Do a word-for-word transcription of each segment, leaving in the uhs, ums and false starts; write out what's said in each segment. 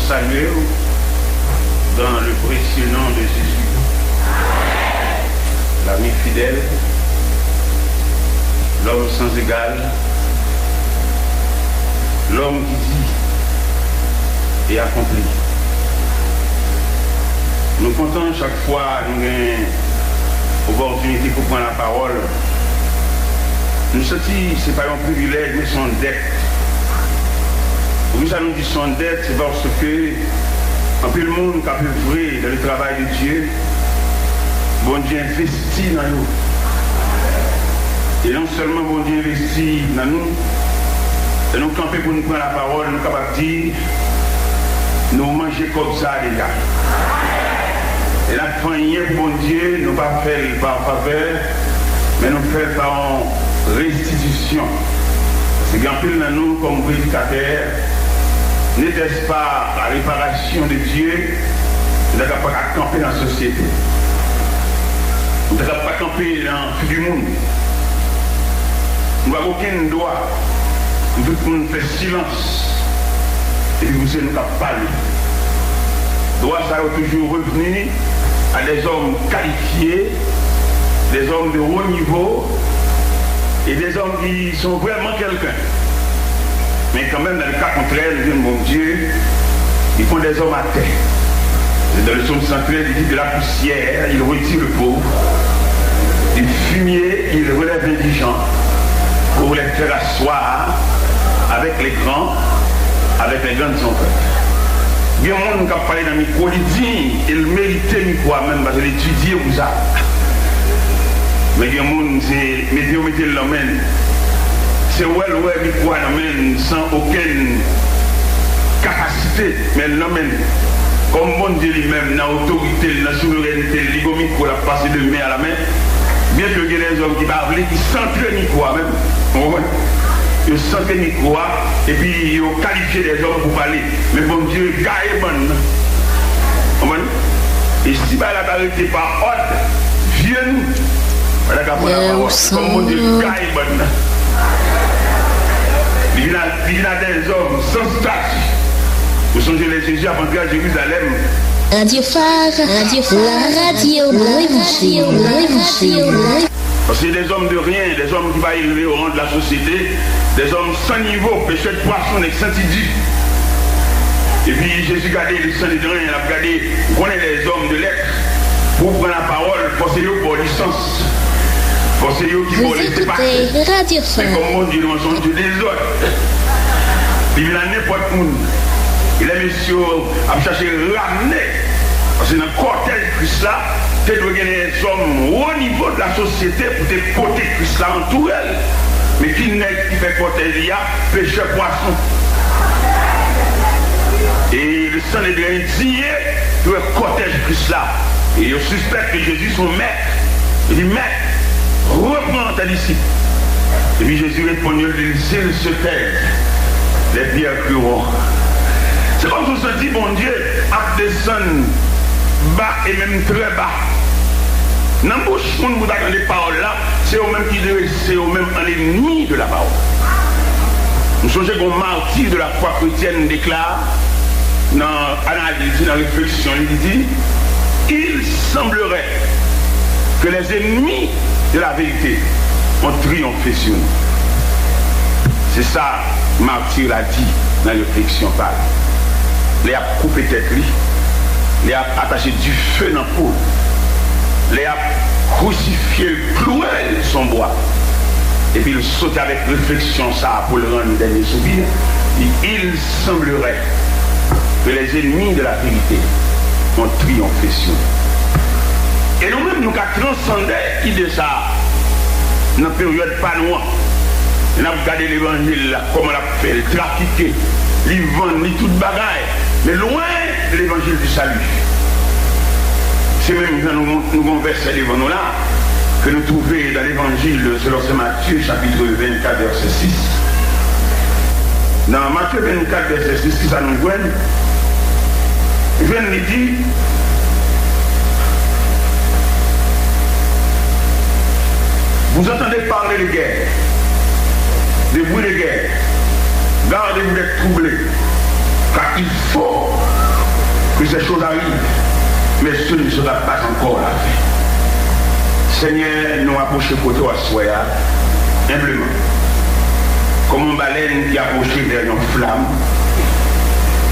Salye w dans le précieux nom de Jésus. L'ami fidèle, l'homme sans égal, l'homme qui dit et accomplit. Nou kontan chak fwa nou gen opòtinite pou pran lapawòl. Nou santi se pa yon privilèj, men se yon dèt. Poukisa nou di se yon dèt? Se paske anpil moun k ap evre dans le travail de Dieu, Bondye envesti nan yo. E non sèlman Bondye envesti nan nou, lè nou kanpe pou nou pran lapawòl, nou kapab di, nou manje kòb sa a deja. E n ap fè anyen pou Bondye, nou pa fè l pa favè, men nou fè l pa yon restitisyon. Paske gen anpil nan nou, kòm predikatè, n'était-ce pas la réparation de Dieu, nou ta ka pa ka kanpe nan sosyete. Nou ta ka pa kanpe nan figi moun. Nou pa gen okenn dwa pou tout moun fè silans epi pou se nou k ap pale. Dwa sa yo toujou revni à des hommes qualifiés, des hommes de haut niveau et des hommes qui sont vraiment quelqu'un. Men kanmenm, nan le ka kontrè, nou jwenn Bondye, li pran dèzòm atè. Dans le psaume cent treize, il dit, de la poussière, il retire le pauvre, du fumier, il relève l'indigent, pour les faire asseoir avec les grands, avec les grandes sont faites. Gen moun k ap pale nan mikwo, li diy e l merite mikwo a menm, paske l etidye pou sa. Men gen moun, se mete yo mete l nan men l. Se wè l wè mikwo a nan men l san okenn kapasite, men l nan men l. Kòm Bondye li menm, nan otorite l, nan souverènte l, li gon mikwo, l ap pase de men a la men. Byenke gen dèzòm ki pa vle, ki santre mikwo a menm. Ou konprann? Yo santre mikwo a, epi yo kalifye dèzòm pou pale. Men Bondye gaye bann nan. Konprann? E si bagay la ta rete pa òd, vye nou pa ta ka pran lapawòl. Kòm Bondye gaye bann nan. Li vin a, li vin a dèzòm san stati. Ou sonje lè Jezi ap antre a Jerizalèm? Radio Phare, Radio Phare, la radio, la radio, la radio. Parce que des hommes de rien, des hommes qui va élever au rang de la société, des hommes sans niveau, pêcheurs de poissons, nèg santi di. Epi Jezi gade le Sanedren, l ap gade, ou konnen les hommes de lettres, pou pran lapawòl, fò se yo ba w lisans. Fò se yo ki ba w lesepase. Vous écoutez Radio Phare. Men kòm Bondye nou, se yon Dye dezòd. Li vin a nenpòt moun. E lè mesye yo ap chache ramne, paske nan kòtèj Kris la, te dwe gen dèzòm wo nivo de la sosyete pou te pote Kris la, antoure l. Men ki nèg ki fè kòtèj li a? Pechè pwason. E le Sanedren endiye, yo wè kòtèj Kris la. E yo sispèk ke Jezi se yon mèt. Li di, Mèt, reprann tes disciples. Epi Jezi reponn yo, li di, S'ils se taisent, les pierres crieront. Se kòmsi w santi Bondye ap desann ba e menm trè ba. Nan bouch moun pou ta tande pawòl la, se yo menm ki drese yo menm an enmi de la parole. M sonje gon mati de la foi chrétienne deklare nan analiz li, nan refleksyon li, li di, Il semblerait que les ennemis de la vérité ont triomphé sur nous. Se sa mati la di nan refleksyon pa l. Lè y ap koupe tèt li, lè y ap atache dife nan po l, lè y ap krisifye l, klouwe l sou yon bwa. Epi l soti avèk refleksyon sa a pou l rann dènye soupir. Li, Il semblerait que les ennemis de la vérité ont triomphé sur nous. E nou menm, nou ka transande ide sa a nan peryòd pa nou an. Lè n ap gade levanjil la, kòman l ap fè l trafike, li vann, li tout bagay. Men lwen levanjil di sali. Se menm jan nou, nou gon vèsè devan nou la, ke nou twouve dan levanjil selon Sen Matye, chapit vennkat, vèsè sis. Nan Matye vennkat, vèsè sis, kisa nou jwenn? Nou jwenn li di, Vous entendez parler de guerre, de bruit de guerre. Gardez-vous d'être troublés, car il faut Que ces choses arrivent, mais ce ne sera pas encore la fin. Senyè, nou apwoche kote w aswè a, enbleman, kòm yon balèn ki apwoche vè yon flam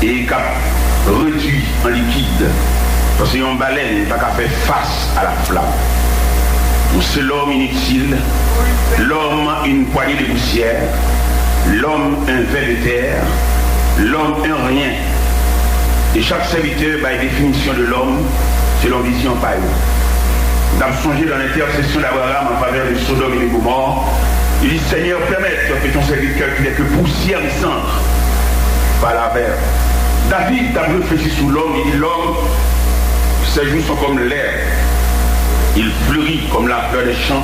e k ap redui an likid, paske yon balèn pa ka fè fas à la flamme. Ou se lòm initil, lòm une poignée de poussière, lòm un ver de terre, lòm un rien. E chak sèvitè bay definisyon de lòm selon vizyon pa yo. N ap sonje dans l'intercession d'Abraham en faveur de Sodome et de Gomorrhe, il dit, Seigneur, permets que ton serviteur qui n'est que poussière et cendre parle avec. David t ap reflechi sou lòm, li di, L'homme, ses jours sont comme l'herbe. Il fleurit comme la fleur des champs,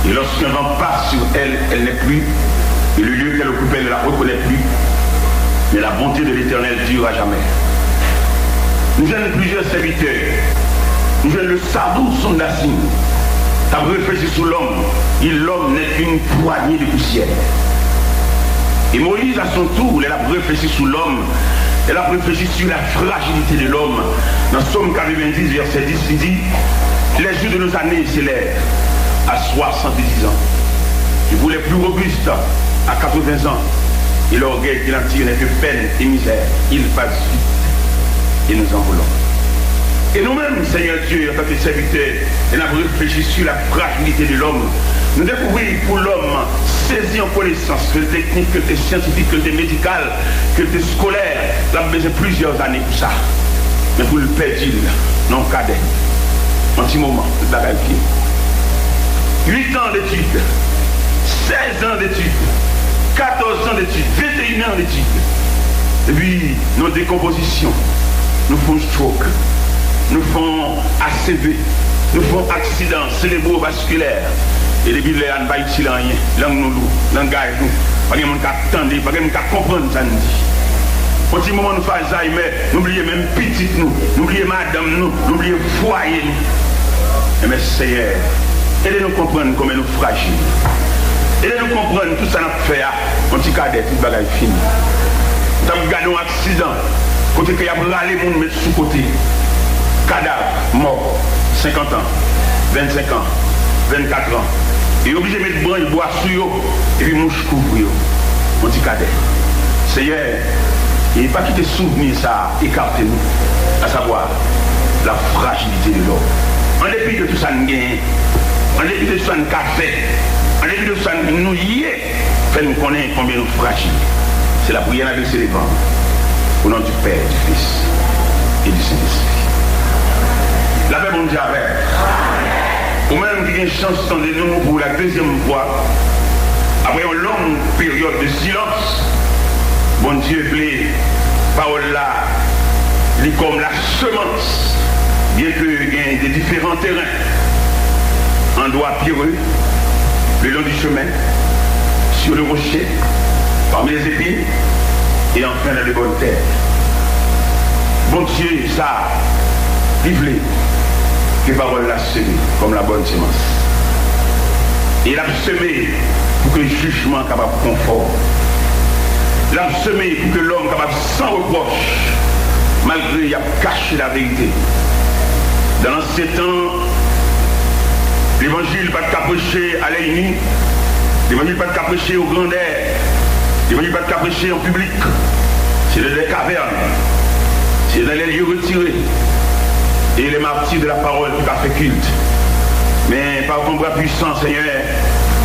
et lorsqu'un vent passe sur elle, elle n'est plus, et le lieu qu'elle occupe, elle ne la reconnaît plus. Mais la bonté de l'Éternel dure à jamais. Nou jwenn plizyè sèvitè, nou jwenn le Sadhu Sundar Singh, t ap reflechi sou lòm, et l'homme n'est qu'une poignée de poussière. E Moyiz, à son tour, lè l ap reflechi sou lòm, lè l ap reflechi sur la fragilité de l'homme, nan Sòm katrevendis, vèsè dis, li di, Les jours de nos années s'élèvent à soixante-dix ans. Et pour les plus robustes, à quatre-vingts ans. Et l'orgueil qui l'attire n'est que peine et misère. Il passe vite et nous en volons. E nou menm, Senyè Dye, antanke sèvitè, e n ap reflechi sur la fragilité de l'homme. Nou dekouvri pou lòm sezi an konesans, ke l teknik, ke l te syantifik, ke l te medikal, ke l te skolè, l ap bezwen plizyè ane pou sa. Men pou l pèdi l nan yon kadè, an ti moman, tout bagay fini. Uit an detid, sèz an detid, katòz an detid, venteyen an detid. Epi, nan dekonpozisyon, nou fè yon stroke, nou fè yon A C V, nou fè yon aksidan serebrovaskilè. E depi lè a, nou pa itil anyen. Lang nou lou, langaj nou, pa gen moun k ap tande, pa gen moun k ap konprann sa n di. Yon ti moman, nou fè Alzheimer, nou bliye menm pitit nou, nou bliye madanm nou, nou bliye fwaye nou. Enben, Senyè, ede nou konprann kòman nou frajil. Ede nou konprann tout sa n ap fè a, yon ti kadè, tout bagay fini. Ou t ap gade yon aksidan, kote ke y ap rale moun met sou kote. Kadav, mò, senkant an, vennsenk an, vennkat an. E yo oblije met branch bwa sou yo, epi mouch kouvri yo. Yon ti kadè. Senyè, e pa kite souvni sa a ekate nou, à savoir la fragilité de l'homme. An depi de tout sa n genyen, an depi de tout sa n ka fè, an depi de tout sa n, nou ye, fè n konnen konbyen nou frajil. Se lapriyè n adrese devan w. Au nom du Père, du Fils et du Saint-Esprit. Lapè Bondye avè w. Ou menm ki gen chans tande nou pou la dezyèm fwa, apre yon long peryòd de silans, Bondye vle pawòl la, li kòm la semence, bien que gen de différents terrains, endroits pierreux, le long du chemin, sur le rocher, parmi les épines, et enfin dans les bonnes terres. Bondye sa, li vle ke pawòl la seme kòm la bòn semans. E l ap seme pou ke jijman kapab konfòm. L ap seme pou ke lòm kapab san repwòch, malgre y ap kache laverite. Dans l'ancien temps, levanjil pa t ka preche alèyni, levanjil pa t ka preche o grandè, levanjil pa t ka preche an piblik. Se dans des cavernes, se dans les lieux retirés, et les martyrs de la parole ki pa fè kilt. Men, par ton bras puissant, Senyè,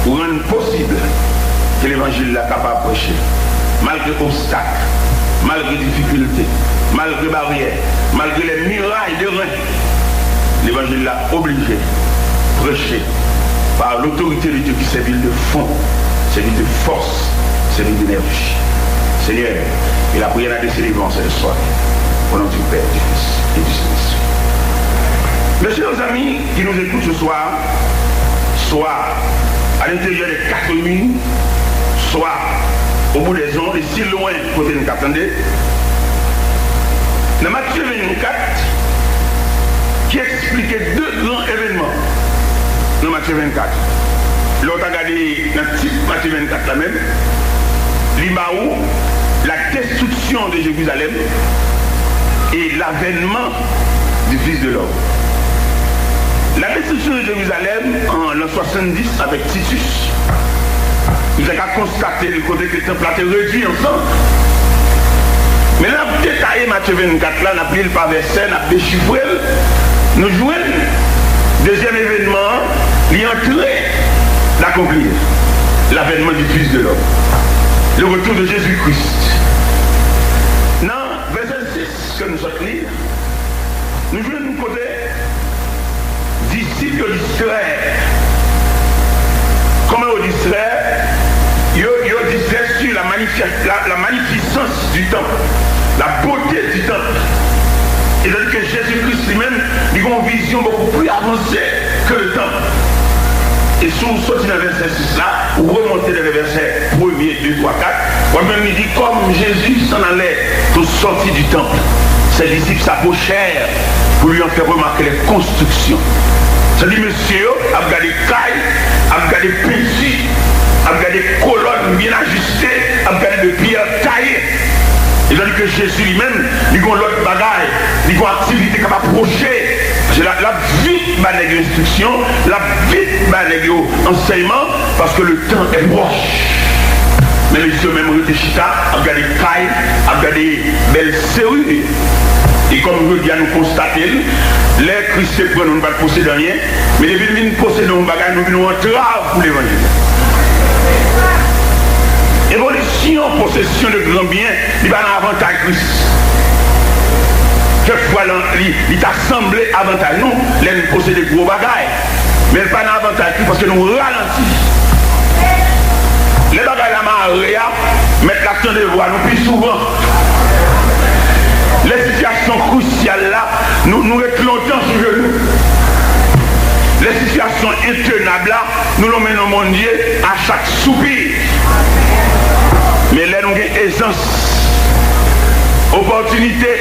ou rann posib ke levanjil la kapab preche, malgre obstak, malgre difikilte, malgre baryè, malgre les murailles de Reims. Levanjil la oblije preche par l'autorité de Dieu qui sèvi l de fon, sèvi l de fòs, sèvi l d'enèji. Senyè, e lapriyè n adrese devan w se le swa, au nom du Père, du Fils et du Saint-Esprit. Mes chers amis qui nous écoutent ce soir, soit à l'intérieur des quatre murs, soit au bout des ondes, si lwen kote n ka tande. Nan Matye vennkat, ki eksplike de gran evènman nan Matye vennkat. Lè w ta gade nan tit Matye vennkat la menm, li ba ou la destruction de Jérusalem, Et l'avènement du Fils de l'homme. La destruction de Jérusalem en l'an soixante-dix avec Titus. Nou te ka konstate l kote ke tanp la te redui an san. Men lè n ap detaye Matye vennkat la, n ap li l pa vèsè, n ap dechifre l, nou jwenn dezyèm evènman an, li antre, l akonpli. L'avènement du Fils de l'homme. Le retour de Jésus-Christ. Nan vèsè sis ke nou sot li, nou jwenn kote disip yo distrè. Kòman yo distrè? Yo, yo distrè sur la, la, la magnificence du temple, la beauté du temple. E tandis que Jésus-Christ li menm, li gen yon vizyon beaucoup plus avancée que le temple. E si w soti nan vèsè sis la, ou remonte nan vèsè premye, de, twa, kat, w ap jwenn li di, comme Jésus s'en allait pour sortir du temple, ses disciples s'approchèrent pour lui en faire remarquer les constructions. Sa di mesye yo ap gade kay, ap gade penti, ap gade kolòn byen ajiste, ap gade de pyè taye. E tandis ke Jezi li menm, li gen yon lòt bagay, li gen yon aktivite k ap apwoche. Paske l ap, l ap vit ba nèg yo enstriksyon, l ap vit ba nèg yo ansèyman, paske le temps est proche. Men mesye yo menm rete chita, ap gade kay, ap gade bèl seri. E kòm jodi a nou konstate l, lè Kris te pran nou, nou pa t posede anyen, men depi n vin posede yon bagay, nou vin yon antrav pou levanjil. Evolisyon, posesyon de gran byen, li pa nan avantay Kris. Kèk fwa, li, li ta sanble avantay nou lè n posede gwo bagay, men l pa nan avantay Kris paske nou ralanti. Lè bagay la mare a, mèt la tande vwa nou pi souvan. Lè sitiyasyon krisyal la, nou, nou ret lontan sou jenou. Lè sitiyasyon entenab la, nou lonmen non Bondye a chak soupi. Men lè nou gen ezans, opòtinite,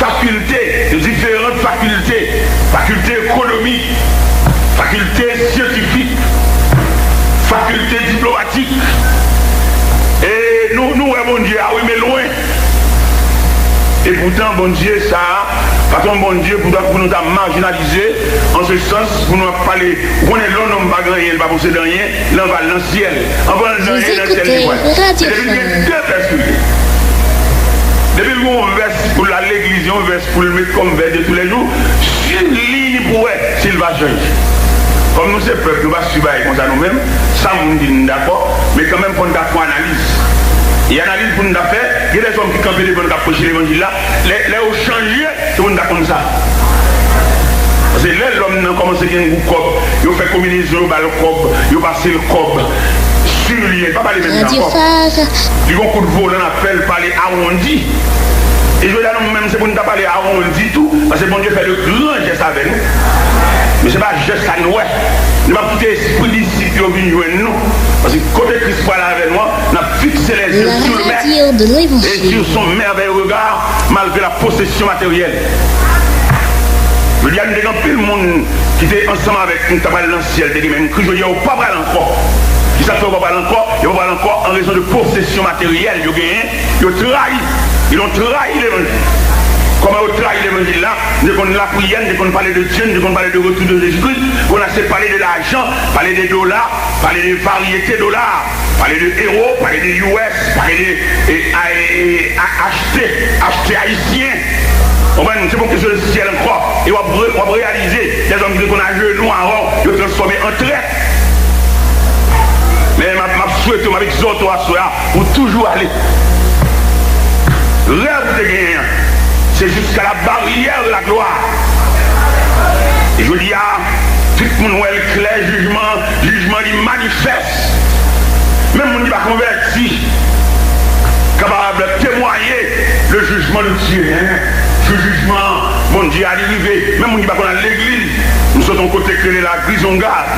fakilte, de diferan fakilte, fakilte ekonomik, fakilte syantifik, fakilte diplomatik, e nou, nou wè Bondye a wi, men lwen. E poutan, Bondye sa a, pa t yon Bondye pou, pou nou ta majinalize, an se sans, pou nou ap pale, ou konnen lè yon nonm pa gen anyen, li pa posede anyen, l anba l nan syèl. Anvan l nan anyen, nan syèl li pral. Men depi l gen de vès sou li, depi l gen yon vès pou l al legliz, yon vès pou l met kòm vès de tous les jours, sur li li pou wè si l va chanje. Kòm nou se pèp, nou pa swiv bagay konsa nou menm, sa moun di n dakò, men kanmenm fò n ta fè analiz. E analiz pou n ta fè, gen de zòm ki kanpe devan n k ap preche levanjil la, lè, lè yo chanje, se pou n ta konn sa. Paske lè lòm nan kòmanse gen gou kòb, yo fè konbinezon, yo ba l kòb, yo pase l kòb, sur li, li pa pale menm jan ankò. Li gon kout volan nan fè l pale awondi. E jodi a nou menm se pou n ta pale awondi tou, paske Bondye fè de gran jès avè nou. Men se pa jès sa n wè. Nou p ap kite espri disip yo vin jwenn nou. Paske kote Kris pral avè nou an, n ap fikse les yeux sur le Maître et sur son merveilleux regard, malgré la possession matérielle. Jodi a, nou te gen anpil moun ki te ansanm avèk nou, ki ta pral nan syèl, te gen menm Kris, jodi a, yo pa pral ankò. Kisa k fè yo pa pral ankò? Yo pa pral ankò an rezon de posesyon materyèl yo genyen, yo trayi. Ils ont trahi l'évangile. Kòman yo trayi levanjil la? Nou te konn lapriyè, nou te konn pale de Dye, nou te konn pale de retour de Jezikri. Kounye a se pale de lajan, pale de dola, pale de varyete dola, pale de ewo, pale de U S, pale de, e, a, e, a, achte, achte ayisyen. Konprann? Se pa kesyon de syèl ankò. E w ap re-, w ap reyalize, dèzòm ki te konn ajenou avan w, yo transfòme an trèt. Men m ap, m ap swete w, m ap egzòte w aswè a, pou toujou ale. Rèv ou te genyen an, se jusqu'à la barrière de la gloire. E jodi a, tout moun wè l klè, jijman, jijman li manifès. Menm moun ki pa konvèti kapab temwaye le jugement de Dieu, hein. Jou jijman Bondye a, li rive. Menm moun ki pa konn al legliz, m sot yon kote k rele Lagrizongad.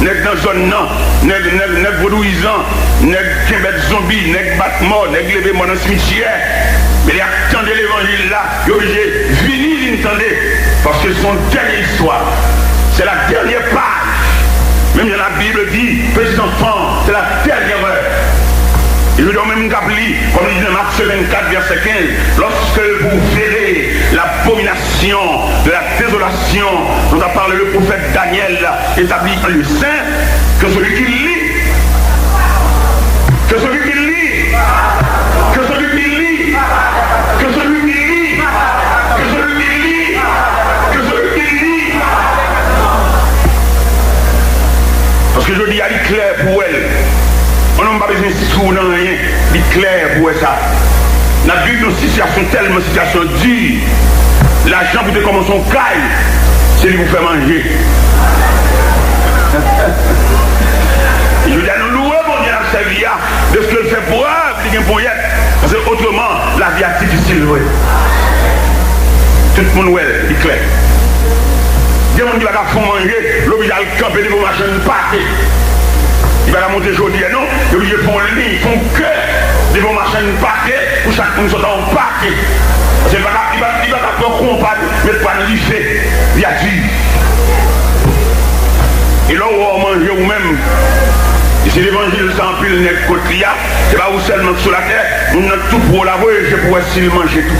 Nèg nan zòn nan, nèg, nèg, nèg vodouyizan, nèg kenbèt zonbi, nèg bat mò, nèg leve mò nan simityè. Men lè y ap tande levanjil la, yo oblije vini vin tande, paske se yon dènye istwa. C'est la dernière page. Menm jan Labib di, petits enfants, c'est la dernière heure. E Jodi a, ou menm k ap li, kòm li di nan Mak vennkat, vèsè kenz, lorsque vous verrez l'abomination de la désolation dont a parlé le prophète Daniel établie en lieu saint, que celui qui lit, que celui qui lit, que celui qui lit, que celui qui lit, que celui qui lit, que celui qui lit. Paske jodi a, li klè pou wè l. Yon nonm pa bezwen enstriv ou nan anyen, li klè pou wè sa. N ap viv yon sitiyasyon tèlman sitiyasyon di, lajan pou te kòmanse yon kay, se li pou fè manje. E jodi a, nou louwe Bondye n ap sèvi a, dèske l fè prèv li gen ponyèt. Paske otreman, lavi a difisil vre. Tout moun wè l, li klè. Gen moun ki pa ka fè w manje, l oblije al kanpe devan yon machann pate. Li pa ka monte jodi a non, li oblije fè yon liy, fè yon ke devan yon machann pate pou chak moun sot a yon pate. Paske li pa ka, li pa, li pa ka pran konpa, met pa nan dife. Li a di. E lè w wè w manje ou menm, e se levanjil sa anpil nèg kont li a, se pa ou sèlman k sou latè, moun nan k tou pre w la voye je pou wè si l manje tou.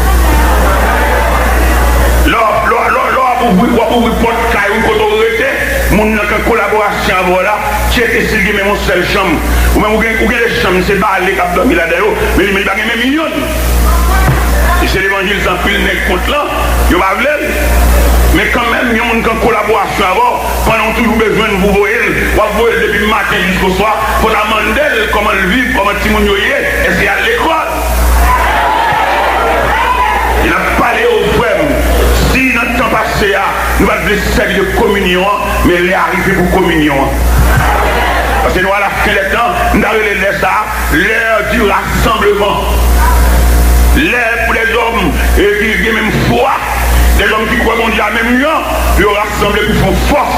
Lè w ap, lè w, lè w, lè w ap ouvri, w ap ouvri pòt kay ou kote w rete, moun nan k an kolaborasyon avè w la, tcheke si l gen menm yon sèl chanm. Ou menm ou gen, ou gen de chanm, se bale k ap dòmi ladan yo, men li, men li pa gen menm yonn. E se levanjil sa anpil nèg kont lan, yo pa vle l. Men kanmenm, yon moun k an kolaborasyon avè w, pandan w toujou bezwen l pou voye l, w ap voye l depi maten jiskoswa, fò w ta mande l kòman l viv, kòman timoun yo ye, èske y al lekòl. E n ap pale yo, frè m, si nan tan pase a, nou pa t vle sèvi de kominyon an, men lè a rive pou kominyon an. Paske nou a la fen dè tan, m ta rele lè sa a, L'heure du rassemblement. Lè pou dèzòm, e, ki gen menm fwa, dèzòm ki kwè Bondye a menm jan, pou yo rasanble pou fè yon fòs.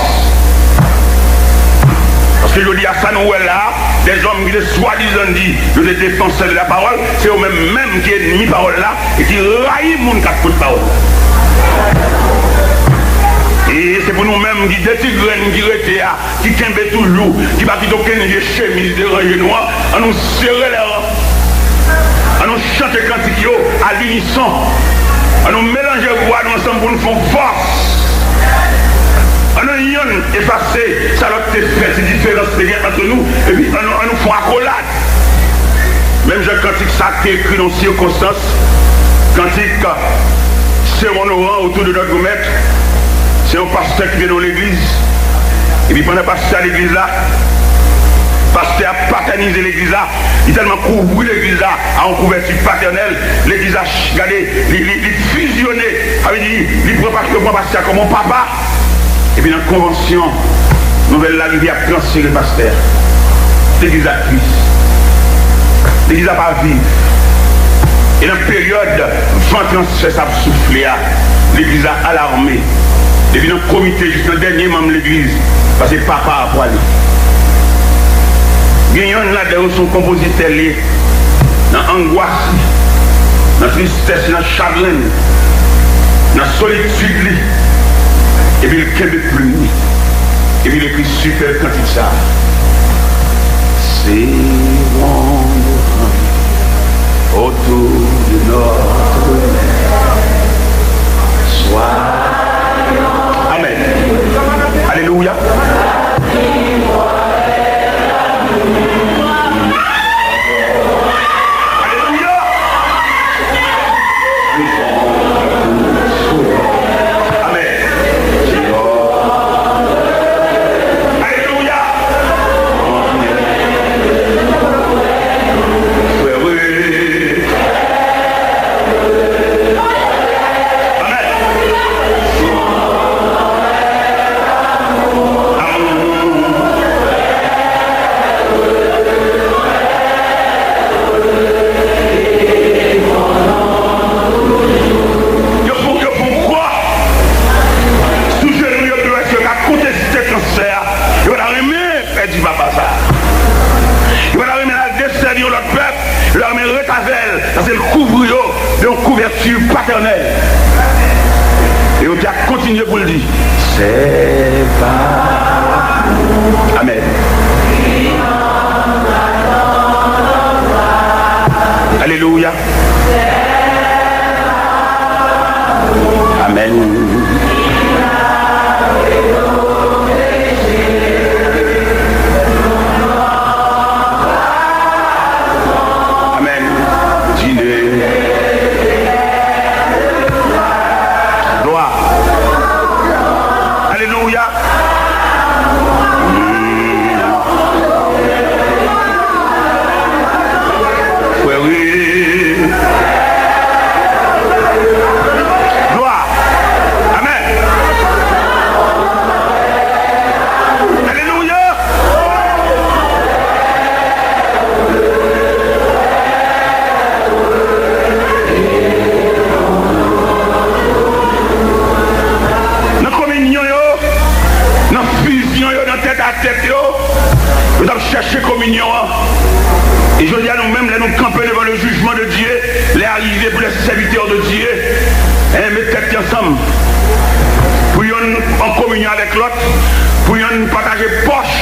Paske jodi a, sa nou wè la, dèzòm ki te swadizan di yo te defansè de la pawòl, se yo menm menm ki ènmi pawòl la e ki rayi moun k ap koute pawòl la. E se pou nou menm ki de ti grenn ki rete a, ki kenbe toujou, ki pa kite okenn vye chemiz deranje nou an, ann nou sere lè an. Ann nou chante kantik yo a linison. Ann nou melanje vwa nou ansanm pou n fè yon fòs. Ann nou yonn efase sa lòt te fè, ti diferans te gen ant nou, epi ann nou, ann nou fè yon akolad. Menm jan kantik sa te ekri nan yon sikonstans, kantik Se honorant autour de notre maître, se yon pastè ki te nan yon legliz. Epi pandan pastè a legliz la, pastè a patènize legliz la, li tèlman kouvri legliz la a yon kouvèti patènèl, legliz la, ch-, gade, li, li, li fizyone, sa vle di, li pran pastè, pran pastè a kòm yon papa. Epi nan konvansyon, nouvèl la rive ap transfere pastè a. Legliz la tris. Legliz la pa viv. E nan peryòd van transfè sa ap soufle a, legliz la alame. Depi nan komite jis nan dènye manm legliz, paske papa a pwale. Gen yonn ladan yo se yon konpozitè li ye, nan angwas li, nan tristès li, nan chagren li, nan solitid li, epi l kenbe plim li, epi l ekri sipèb kantik sa a. Se honorant autour de notre maître, soyons. Amèn. Alelouya. Alelouya. Amèn. Alelouya. Frè, wi. Amèn. Yo fè, yo fè yon kwa sou jenou yo pou yo wè si yo ka konteste transfè a. Yo pa ta renmen pèdi papa sa a. Yo pa ta renmen al desèvi yon lòt pèp. Yo ta renmen ret avè l, paske l kouvri yo de yon kouvèti patènèl. E yo te ap kontinye pou l di, Se pa. Amèn. Sèvitè de Dye, en, met tèt yo ansanm. Pou yonn an kominyon avèk lòt, pou yonn pataje pòch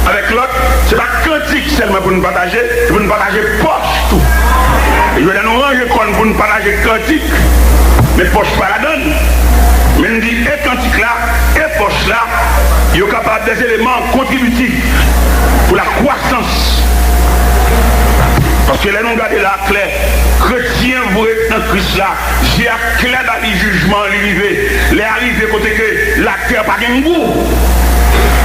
avèk lòt, se pa kantik sèlman pou n pataje, se pou n pataje pòch tou. E jodi a nou ranje kò n pou n pataje kantik, men pòch pa ladan l. Men n di e kantik la, e pòch la, yo kapab de eleman kontribitif pou la kwasans. Paske lè nou gade la klè, kretyen vre nan Kris la, je a klè ba li, jijman an li rive. Lè a rive kote ke latè pa gen gou.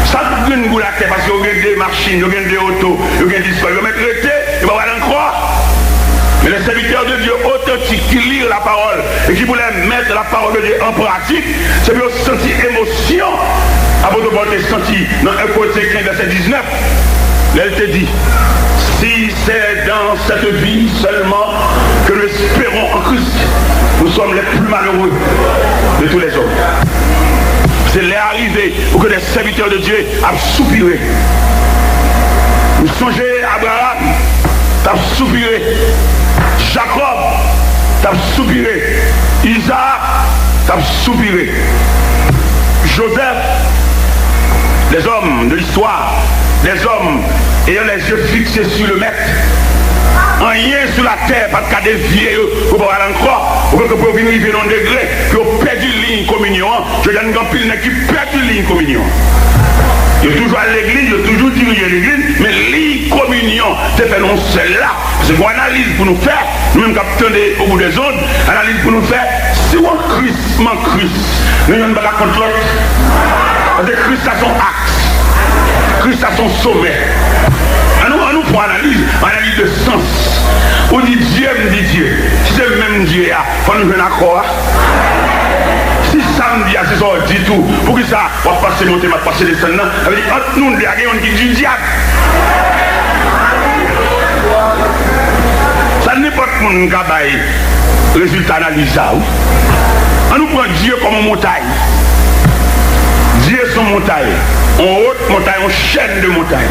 Sa k gen gou latè, paske yo gen de machin, yo gen de oto, yo gen dis kòb, yo mèt rete, yo pa pral ankò. Men les serviteurs de Dieu authentiques qui lirent la parole et qui voulaient mettre la parole de Dieu en pratique, se pou yo santi emosyon apot Pòl te santi nan en Korentyen kenz vèsè diznèf, lè l te di, si c'est dans cette vie seulement que nous espérons en Christ, nous sommes les plus malheureux de tous les hommes. Se lè a rive pou ke de sèvitè de Dye ap soupire. Nou sonje Abraram t ap soupire. Jakòb t ap soupire. Izaak t ap soupire. Joseph, les hommes de l'histoire, les hommes ayant les yeux fixés sur le Maître. Anyen sou latè pa t ka devye yo pou yo pa pral ankò, pou ke pou yo vin rive nan yon degre ke yo pèdi liy kominyon an. Jodi a, n gen anpil nèg ki pèdi liy kominyon. Yo toujou al legliz, yo toujou dirije legliz, men liy kominyon te fè nou sèl la. Paske gon analiz pou nou fè, nou menm k ap tande au bout des ondes, analiz pou nou fè, si w an Kris, m an Kris, nou youn pa ka kont lòt. Paske Kris la se yon aks. Kris la se yon somè. Ann nou, ann nou fè yon analiz, analiz de sans. Ou di Dye, m di Dye. Si se menm Dye a, fò nou jwenn akò a. Si sa m di a, se sa w di tou, poukisa w ap pase monte, m ap pase desann nan? Sa vle di, ant nou de a, gen youn ki di dyab. Sa nenpòt moun ka bay rezilta analiz sa, wi. Ann nou pran Dye kòm yon montay. Dye se yon montay, yon wot montay, yon chèn de montay.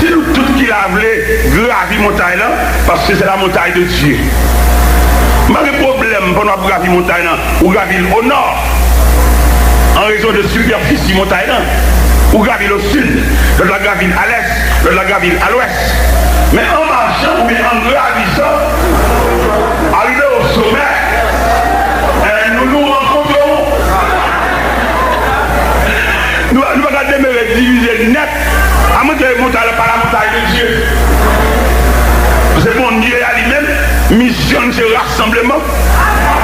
Si nou tout ki la vle gravi montay lan, paske se la montagne de Dieu. M pa gen pwoblèm pandan w ap gravi montay lan, ou gravi l o nò, an rezon de sipèfisi montay lan, ou gravi l o sid, lòt la gravi l a lès, lòt la gravi l a lwès. Men an machan oubyen an gravisan, arive o somè, eh, nou, nou rankontre w. Nou, nou pa ka demere divize nèt, amwen ke montay la pa la montagne de Dieu. Paske Bondye a li menm, misyon l se rasanbleman.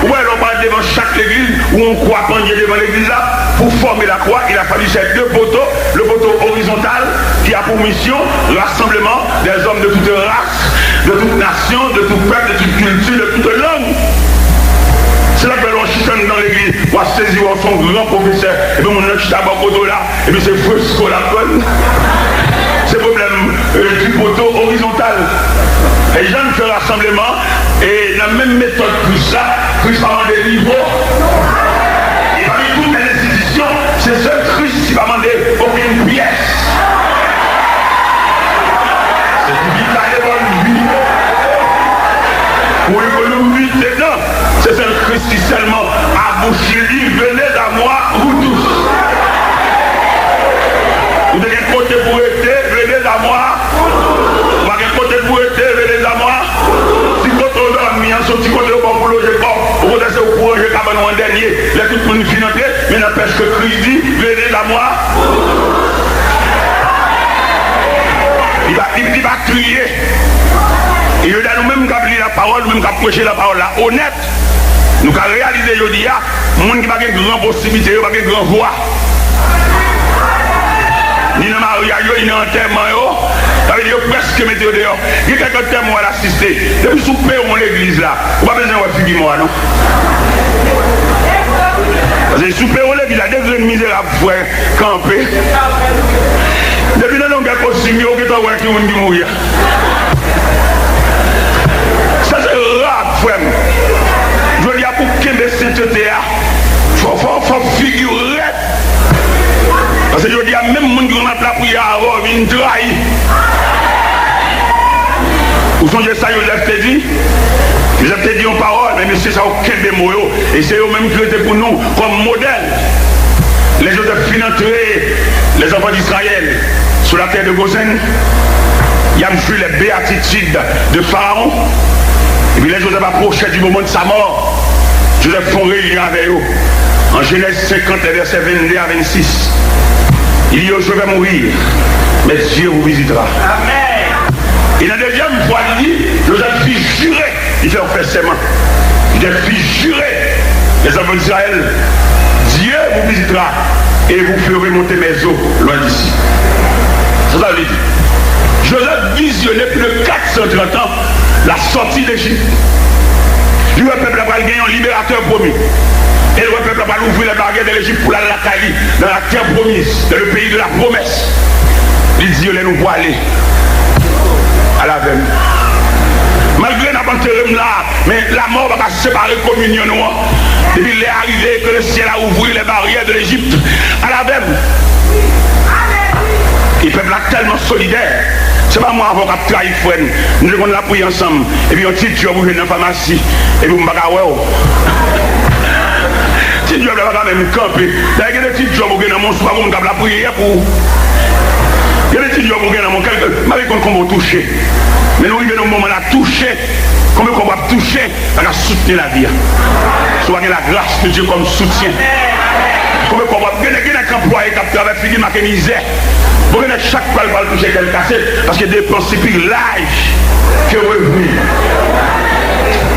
Ou wè, lè w pral devan chak legliz, ou yon kwa pandye devan legliz la, pou fòme la kwa, il a fallu ces deux poteaux, le poteau horizontal qui a pour mission rassemblement des hommes de toute race, de toute nation, de tout peuple, de toute culture, de toute langue. Se la k fè lè w chita anndan legliz, w ap sezi, w ap fè yon gran pwofesè, epi moun nan chita bò kote w la, epi se fresko l ap jwenn. Se pwoblèm, euh, du poteau horizontal. E jan n fè rasanbleman, e nan menm metòd Kris la, Kris pa mande nivo. E pami tout lè enstitisyon, se sèl Kris ki pa mande okenn pyès. Se ki pi ta devan nou. Wi, pou nou mete nan, se sèl Kris ki sèlman abouchi li, venez à moi, vous tous. Ou te gen kote pou rete, venez à moi. Ou pa gen kote pou rete, venez à moi. Ti kote w dòmi an, se yon ti kote yo ba w pou loje kò w. Okontrè, se ou pou ranje kabann ou an dènye. Lè tout moun fin antre, men n'empêche que Christ dit, venez à moi. Li pa, li, li pa kriye. E jodi a, nou menm k ap li lapawòl, nou menm k ap preche lapawòl la onèt, nou ka reyalize jodi a, moun ki pa gen gran posiblite yo pa gen gran vwa. Ni nan maryaj yo, ni nan antèman yo. Sa vle di yo prèske mete yo deyò. Gen kèk antèman w al asiste. Depi sou pewon legliz la, ou pa bezwen wè figi mò a, non. Paske sou pewon legliz la, de grenn mizerab frè kanpe. Depi nan longè kostim yo, ou gentan wè ki moun ki mouri a. Sa se ra, frè m. Jodi a, pou kenbe sentete a, fò, fò, fò figi w rèd. Paske jodi a, menm moun ki konn ap lapriyè avè w vin trayi. Ou sonje sa Jozèf te di? Joseph te di yon pawòl, men mesye sa yo kenbe mo yo, e se yo menm ki rete pou nou kòm modèl. Lè Joseph fin antre lèzanfan d Izrayèl sou latè de Gozen, y ap jwi les béatitudes de Pharaon. Epi lè Joseph apwoche du moment de sa mort, Joseph fè yon reyinyon avè yo. An Genèse cinquante, les versets vingt-deux à vingt-six, il dit, je vais mourir, mais Dieu vous visitera. Amen. E nan dezyèm fwa, li di, Joseph fin jire, li fè yon fè sèman. Joseph fin jire, les enfants d'Israël, Dieu vous visitera et vous ferez monter mes os loin d'ici. Sa sa vle di? Joseph vizyone plis de kat san trant an la sortie d'Égypte. Li wè pèp la pral gen yon liberatè pwomi. E l wè pèp la pral ouvri les barrières de l'Égypte pou l al lakay li, dans la terre promise, dans le pays de la promesse. Li di yo, lè nou pwale, al avè m. Malgre n ap antere m la, men lamò pa ka separe kominyon nou an. Depi lè a rive, que le ciel a ouvert les barrières de l'Égypte, al avè m. E pèp la tèlman solidè. Se pa mwen avè w k ap trayi frè n. Nou te konn lapriyè ansanm. Epi yon ti djòb ou jwenn nan famasi. Epi m pa ka wè w. Ti djòb la pa ka menm kanpe. Dayè, gen de ti djòb ou gen nan men w, si w pa gen moun k ap lapriyè pou ou. Gen de ti djòb ou gen nan men w, kèlke, m pa konn konbyen w touche. Men nou rive nan moman la, touche. Konbyen kòb w ap touche pa ka soutni lavi a. Si w pa gen la grâce de Dieu comme soutien. Konbyen kòb w ap, gen, gen nèg k anplwaye k ap travay, figi make mizè. Bon, gen nèg chak pral, pral touche kè l kase, paske depans li pi laj ke revni.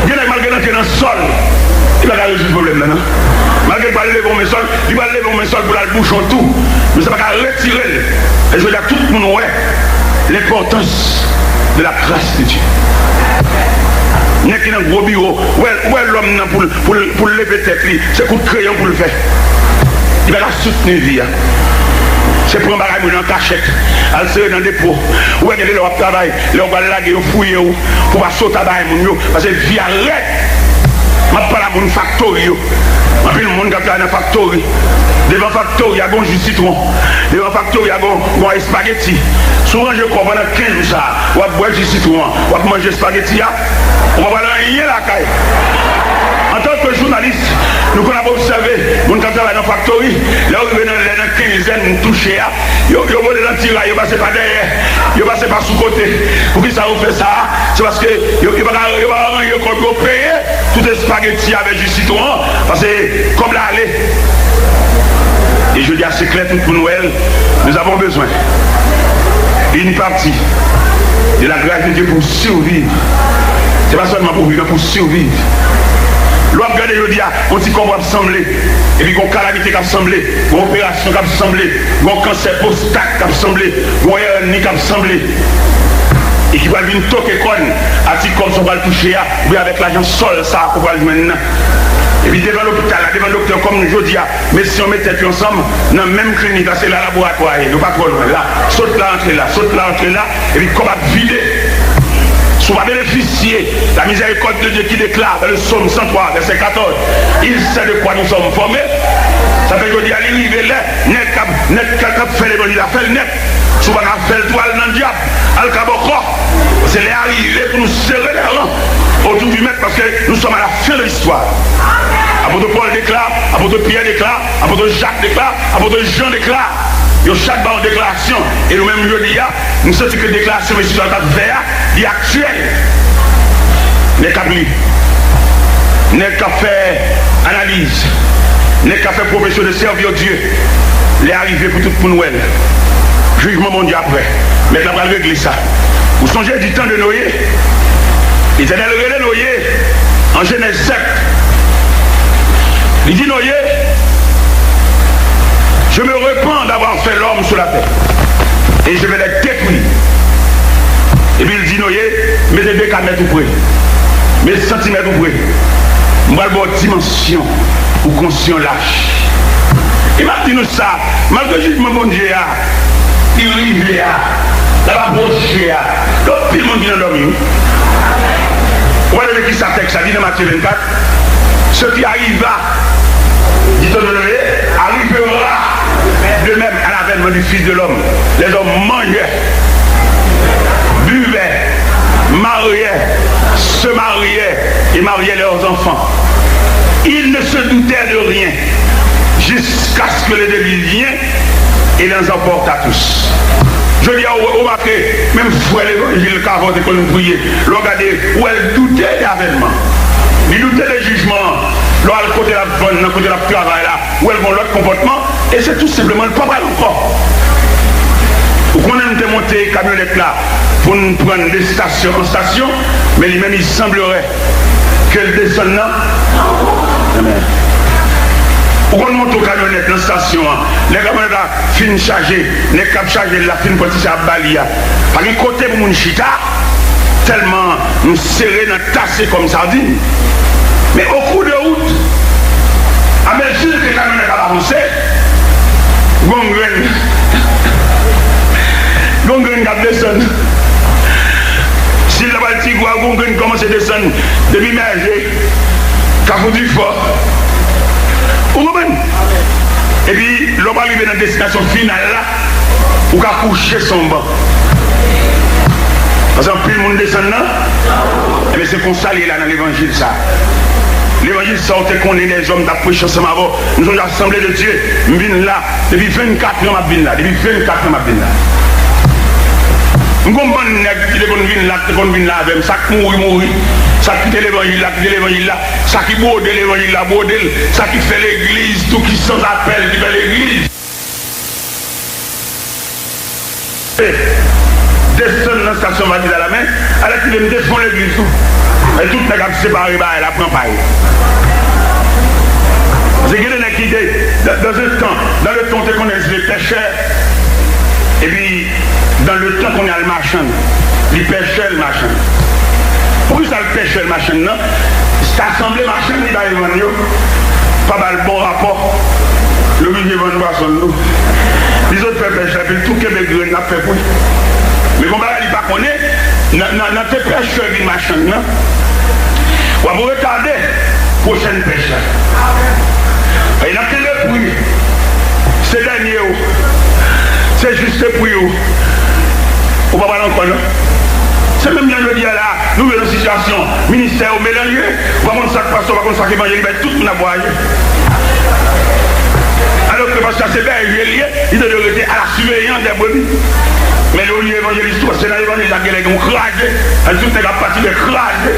Gen nèg malgre l antre nan sòl, li pa ka rezoud pwoblèm nan, non. Malgre l pral leve yon men sòl, li pral leve yon men sòl pou l al bouche yon twou. Men sa pa ka retire l. E jodi a, tout moun wè l'importance de la grâce de Dieu. Nèg ki nan gwo biwo, wè, wè lòm nan pou l, pou l, pou l leve tèt li, se kout kreyon pou l fè. Li pa ka soutni vi a. Se pran bagay moun an kachèt, al sere nan depo. Ou wè gen de lè w ap travay, lè w pral lage yo fouye w, pou w pa sot a bay moun yo, paske vi a rèd. M ap pale a moun faktori yo. Anpil moun k ap travay nan faktori. Devan faktori a gon ji sitwon. Devan faktori a gon, gon espageti. Si w ranje kò w pandan kenz jou sa a, w ap bwè ji sitwon an, w ap manje espageti a, ou pa pral anyen lakay. Antanke jounalis, nou konn ap obsève moun k ap travay nan faktori. Lè yo rive nan, lè nan kenzèn moun touche a, yo, yo vole nan ti ray, yo pase pa dèyè, yo pase pa sou kote. Poukisa yo fè sa a? Se paske yo, yo pa ka, yo pa ka range kòb yo peye tout espageti avèk ji sitwon an, paske kòb la ale. E jodi a, se klè, tout moun wè l, nous avons besoin d'une partie de la grâce de Dieu pour survivre. Se pa sèlman pou viv, men pou surviv. Lè w ap gade jodi a, yon ti kòb w ap sanble, epi gon kalamite k ap sanble, gon operasyon k ap sanble, gon kansè pwostat k ap sanble, gon èni k ap sanble, e ki pral vin toke kòn a ti kòb sa w pral touche a, oubyen avèk lajan sòl sa a ou pral jwenn nan. Epi devan lopital la, devan doktè, kòm jodi a, medsen yo met tèt yo ansanm nan menm klinik la, se la laboratwa ye, nou pa twò lwen la. Sot la, antre la, sot la, antre la, epi kòb ap vide. Si w pa benefisye la miséricorde de Dieu qui déclare dans le psaume cent trois, verset quatorze, il sait de quoi nous sommes formés. Sa fè jodi a, li rive lè nèg k ap, nèg k ap fè levanjil la, fè l nèt. Si w pa ka fè l tou, al nan dyab, al kabòkò. Se lè a rive pou nou sere lè ran otou di Mèt, paske nous sommes à la fin de l'histoire. Apôtre Paul déclare, apôtre Pierre déclare, apôtre Jacques déclare, apôtre Jean déclare. Yo chak ba yon deklarasyon. E nou menm jodi a, nou santi ke deklarasyon mesye sa yo t ap fè a, li aktyèl. Nèg k ap li, nèg k ap fè analiz, nèg k ap fè pwofesyon de servir Dieu, lè a rive pou tout moun wè l. Jijman Bondye ap prè. Mèt la pral regle sa. Ou sonje di tan de Noye, Letènèl rele Noye an Jenèz sèt. Li di Noye, je me repens d'avoir fait l'homme sur la terre, et je vais les détruire. Epi l di Noye, mete de ka mèt ou pre, mete santimèt ou pre. M pral ba w dimansyon pou konsyon lach. E m ap di nou sa, malgre jijman Bondye a, li rive a, l ap apwoche a, gen anpil moun ki nan dòmi, wi. Ou pa tande kisa tèks la di nan Matye vennkat? Ce qui arriva, dit Noé, arrivera de même à l'avènement du Fils de l'homme. Les hommes mangeaient, buvaient, mariaient, se mariaient, et mariaient leurs enfants. Ils ne se doutaient de rien, jusqu'à ce que le déluge vienne et les emporte à tous. Jodi a, ou remake, menm frè levanjil k avan w te konn priye, lè w gade, ou wè l doute de avènman. Li doute de jijman an. Lè w al kote l ap vann nan, kote l ap travay la, ou wè l gen yon lòt konpòtman, e se tou senpleman l pa pral ankò. Ou konnen m te monte kamyonèt la pou n pran n de stasyon an stasyon, men li menm, il semblerait ke l desann nan. Amèn. Ou konn monte yon kamyonèt nan stasyon an, lè kamyonèt la fin chaje, nèg k ap chaje l la fin pran ti sa ap ba li a. Pa gen kote pou moun chita, tèlman nou sere nan tase kòm sadin. Men o kou de wout, amezi ke kamyonèt ap avanse, gon grenn, gon grenn k ap desann. Si l ta pral Tigwa, gon grenn kòmanse desann depi Mèje, Kafou Difò. Ou konprann? Epi, lè w pral rive nan destinasyon final la, ou ka kouche sou yon ban. Paske anpil moun desann nan. Ebyen, se konsa l ye la nan levanjil sa. Levanjil sa, ou te konnen dèzòm t ap preche ansanm avè w. Nou sonje Asanble de Dye, m vin la. Depi vennkat an m ap vin la. Depi vennkat an m ap vin la. M gon bann nèg ki te konn vin la, ki te konn vin la avè m. Sa k mouri, mouri. Sa k kite levanjil la, kite levanjil la. Sa ki bwode levanjil la, bwode l. Sa ki fè legliz tou, ki sanzapèl, ki fè legliz. Desann nan stasyon Valiz Alamen, alèkile m te fon legliz tou. E tout nèg ap separe bagay la, pran pa yo. Paske gen de nèg ki te, dans, dans un temps, dans le temps, te konnen se pèchè. Epi, dans le temps, kounye a l machann. Li pèchè, l machann. Poukisa l pèchè, l machann nan? Sa sanble machann li bay vann yo pa ba l bon rapò. Li oblije vann pwason l tou. Li sot fè pèch la, epi l tou kenbe grenn l ap fè kwi. Men gon bagay li pa konnen, nan, nan, nan te pèchè vin machann nan, w ap retade pwochèn pèch la. E nan kenbe pri, se dènye w, se jis pri w, ou pa pral ankò non. Se menm jan jodi a la, nou rive nan sitiyasyon, ministè yo melanje, ou pa konn sa k pastè, ou pa konn sa k evanjelik, men tout moun ap vwayaje. Alòske pastè se bèje l ye, li te dwe rete à la surveillance des brebis. Men li olye evanjelis tou, paske nan levanjil la genlè gen yon kraze, an tout nèg ap pati men kraze.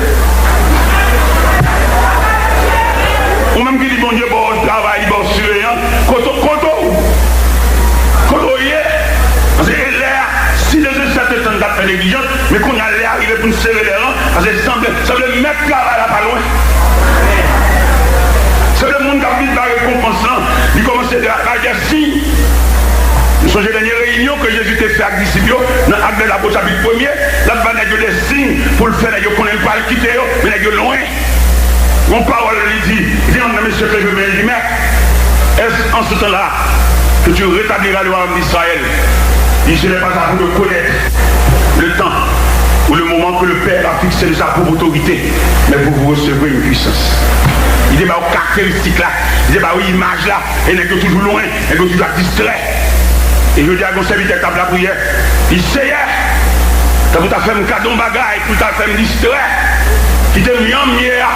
Ou menm ki di Bondye ba w travay, li ba w siveyan, kote, kote w, kote w ye? Paske e lè a, si Dye se sèten tan n t ap fè neglijans, men kounye a lè a rive pou n sere lè ran, paske sanble, sanble mèt travay la pa lwen. Sanble moun k ap vin bay rekonpans lan, li kòmanse bay dè siy. Nou sonje dènye reyinyon ke Jezi te fè ak disip yo nan Actes des Apôtres chapit premye, l ap bay nèg yo de siy pou l fè nèg yo konnen l pral kite yo, men nèg yo lwen. Yon pawòl li di, vient un homme, ce que je viens du maître. Est-ce en ce temps-là que tu rétabliras le royaume d'Israël? Il dit, ce n'est pas à vous de connaître le temps ou le moment que le Père a fixé de sa propre autorité, mais vous, vous recevrez une puissance. Li te ba yo karakteristik la, li te ba yo imaj la, e nèg yo toujou lwen, nèg yo toujou ap distrè. E jodi a, gon sèvitè k t ap lapriyè, li di, Seyè, tanpri ta fè m kado yon bagay pou ta fè m distrè. Kite m jan m ye a,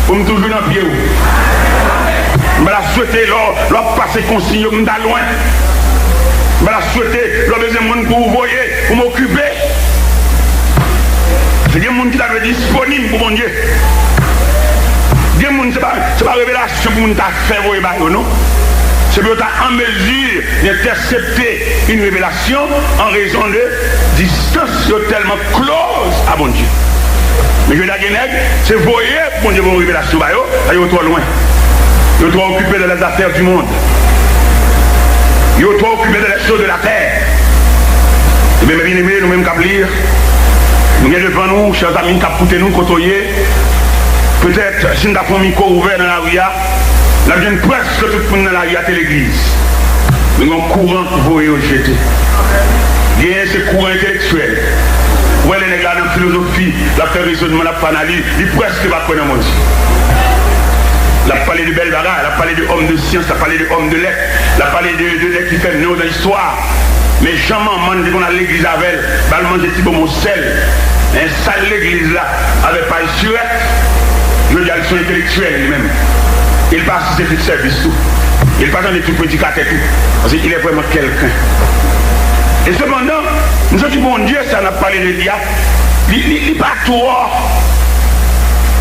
pou m toujou nan pye w. M pa ta swete lè w, lè w ap pase konsiy yo, pou m ta lwen. M pa ta swete lè w bezwen moun pou w voye, pou m okipe. Se gen moun ki ta dwe disponib pou Bondye. Gen moun, se pa, se pa revelasyon pou moun ta fè voye ba yo, non. Se pou yo ta an mezi entèsepte une révélation en raison de distance yo tèlman close a Bondye. Men jodi a gen nèg, se voye Bondye voye yon revelasyon ba yo, sa yo twò lwen. Yo twò okipe de les affaires du monde. Yo twò okipe de les choses de la terre. Ebyen, mè byeneme, nou menm k ap li, nou gen devan nou, chè zanmi k ap koute nou, kote w ye. Petèt, si n ta fè yon mikwo ouvè nan lari a, n ap jwenn prèske tout moun nan lari a te legliz. Men gen yon kouran ki voye yo jete. Genyen se kouran entelektyèl. Ou wè lè nèg la nan filozofi, l ap fè rezònman, l ap fè analiz, li prèske pa kwè nan Bondye. L ap pale de bèl bagay, l ap pale de òm de syans, l ap pale de òm de lèt, l ap pale de, de nèg ki fè non nan istwa. Men jan manman l te konn al legliz avè l, ba l manje ti bonbon sèl. Men sal legliz la avèk pay sirèt. Jodi a, li se yon entelektyèl li menm. E li pa asiste tout sèvis tou. E li pa tande tout predikatè tou. Paske il est vraiment quelqu'un. E sepandan, m santi Bondye, sa n ap pale de li a, li, li, li pa twò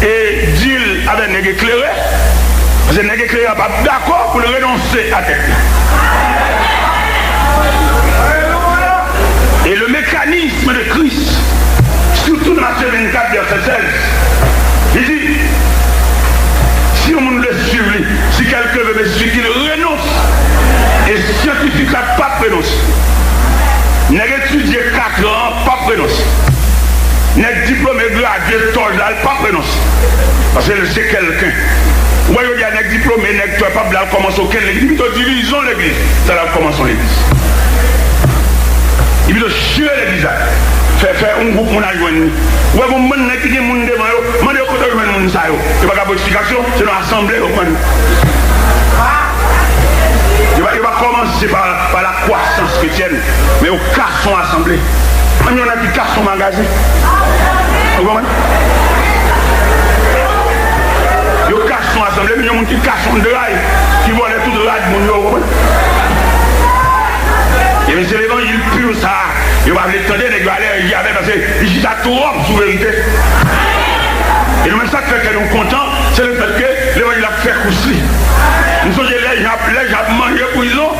e dil avè nèg eklere. Paske nèg eklere a p ap dakò pou l renonse a tèt li. Et le mécanisme de Christ, surtout dans Matthieu vingt-quatre, verset seize, li di, si yon moun vle suiv li, si quelqu'un veut me suivre, qu'il renonce. E syantifik la p ap renonse. Nèg etidye katran an p ap renonse. Nèg diplome gradye tòj la, l p ap renonse. Paske l se kèlken. Ou wè jodi a nèg diplome, nèg tòj p ap vle al kòmanse okenn legliz. Li pito divize yon legliz, sa l al kòmanse yon legliz. Li pito chire legliz la. Fè, fè yon gwoup moun al jwenn li. Ou wè gon bann nèg ki gen moun devan yo, mande yo kote yo jwenn moun sa yo. Yo pa ka ba w eksplikasyon, se nan asanble yo pran. Yo pa, yo pa kòmanse pa, pa la kwasans kretyèn, men yo kase yon asanble. Menm yon nèg ki kase yon magazen. Ou konprann? Yo kase yon asanble, menm yon moun ki kase yon dray, ki vòlè tout rad moun yo, ou konprann? Ebyen, se levanjil pi sa a. Yo pa vle tande, nèg yo alèji avè l, paske li chita twòp sou verite. E nou menm, sa k fè kè nou kontan, se lefètke levanjil ap fè kous li. M sonje lè Jan ap, lè Jan ap manje prizon,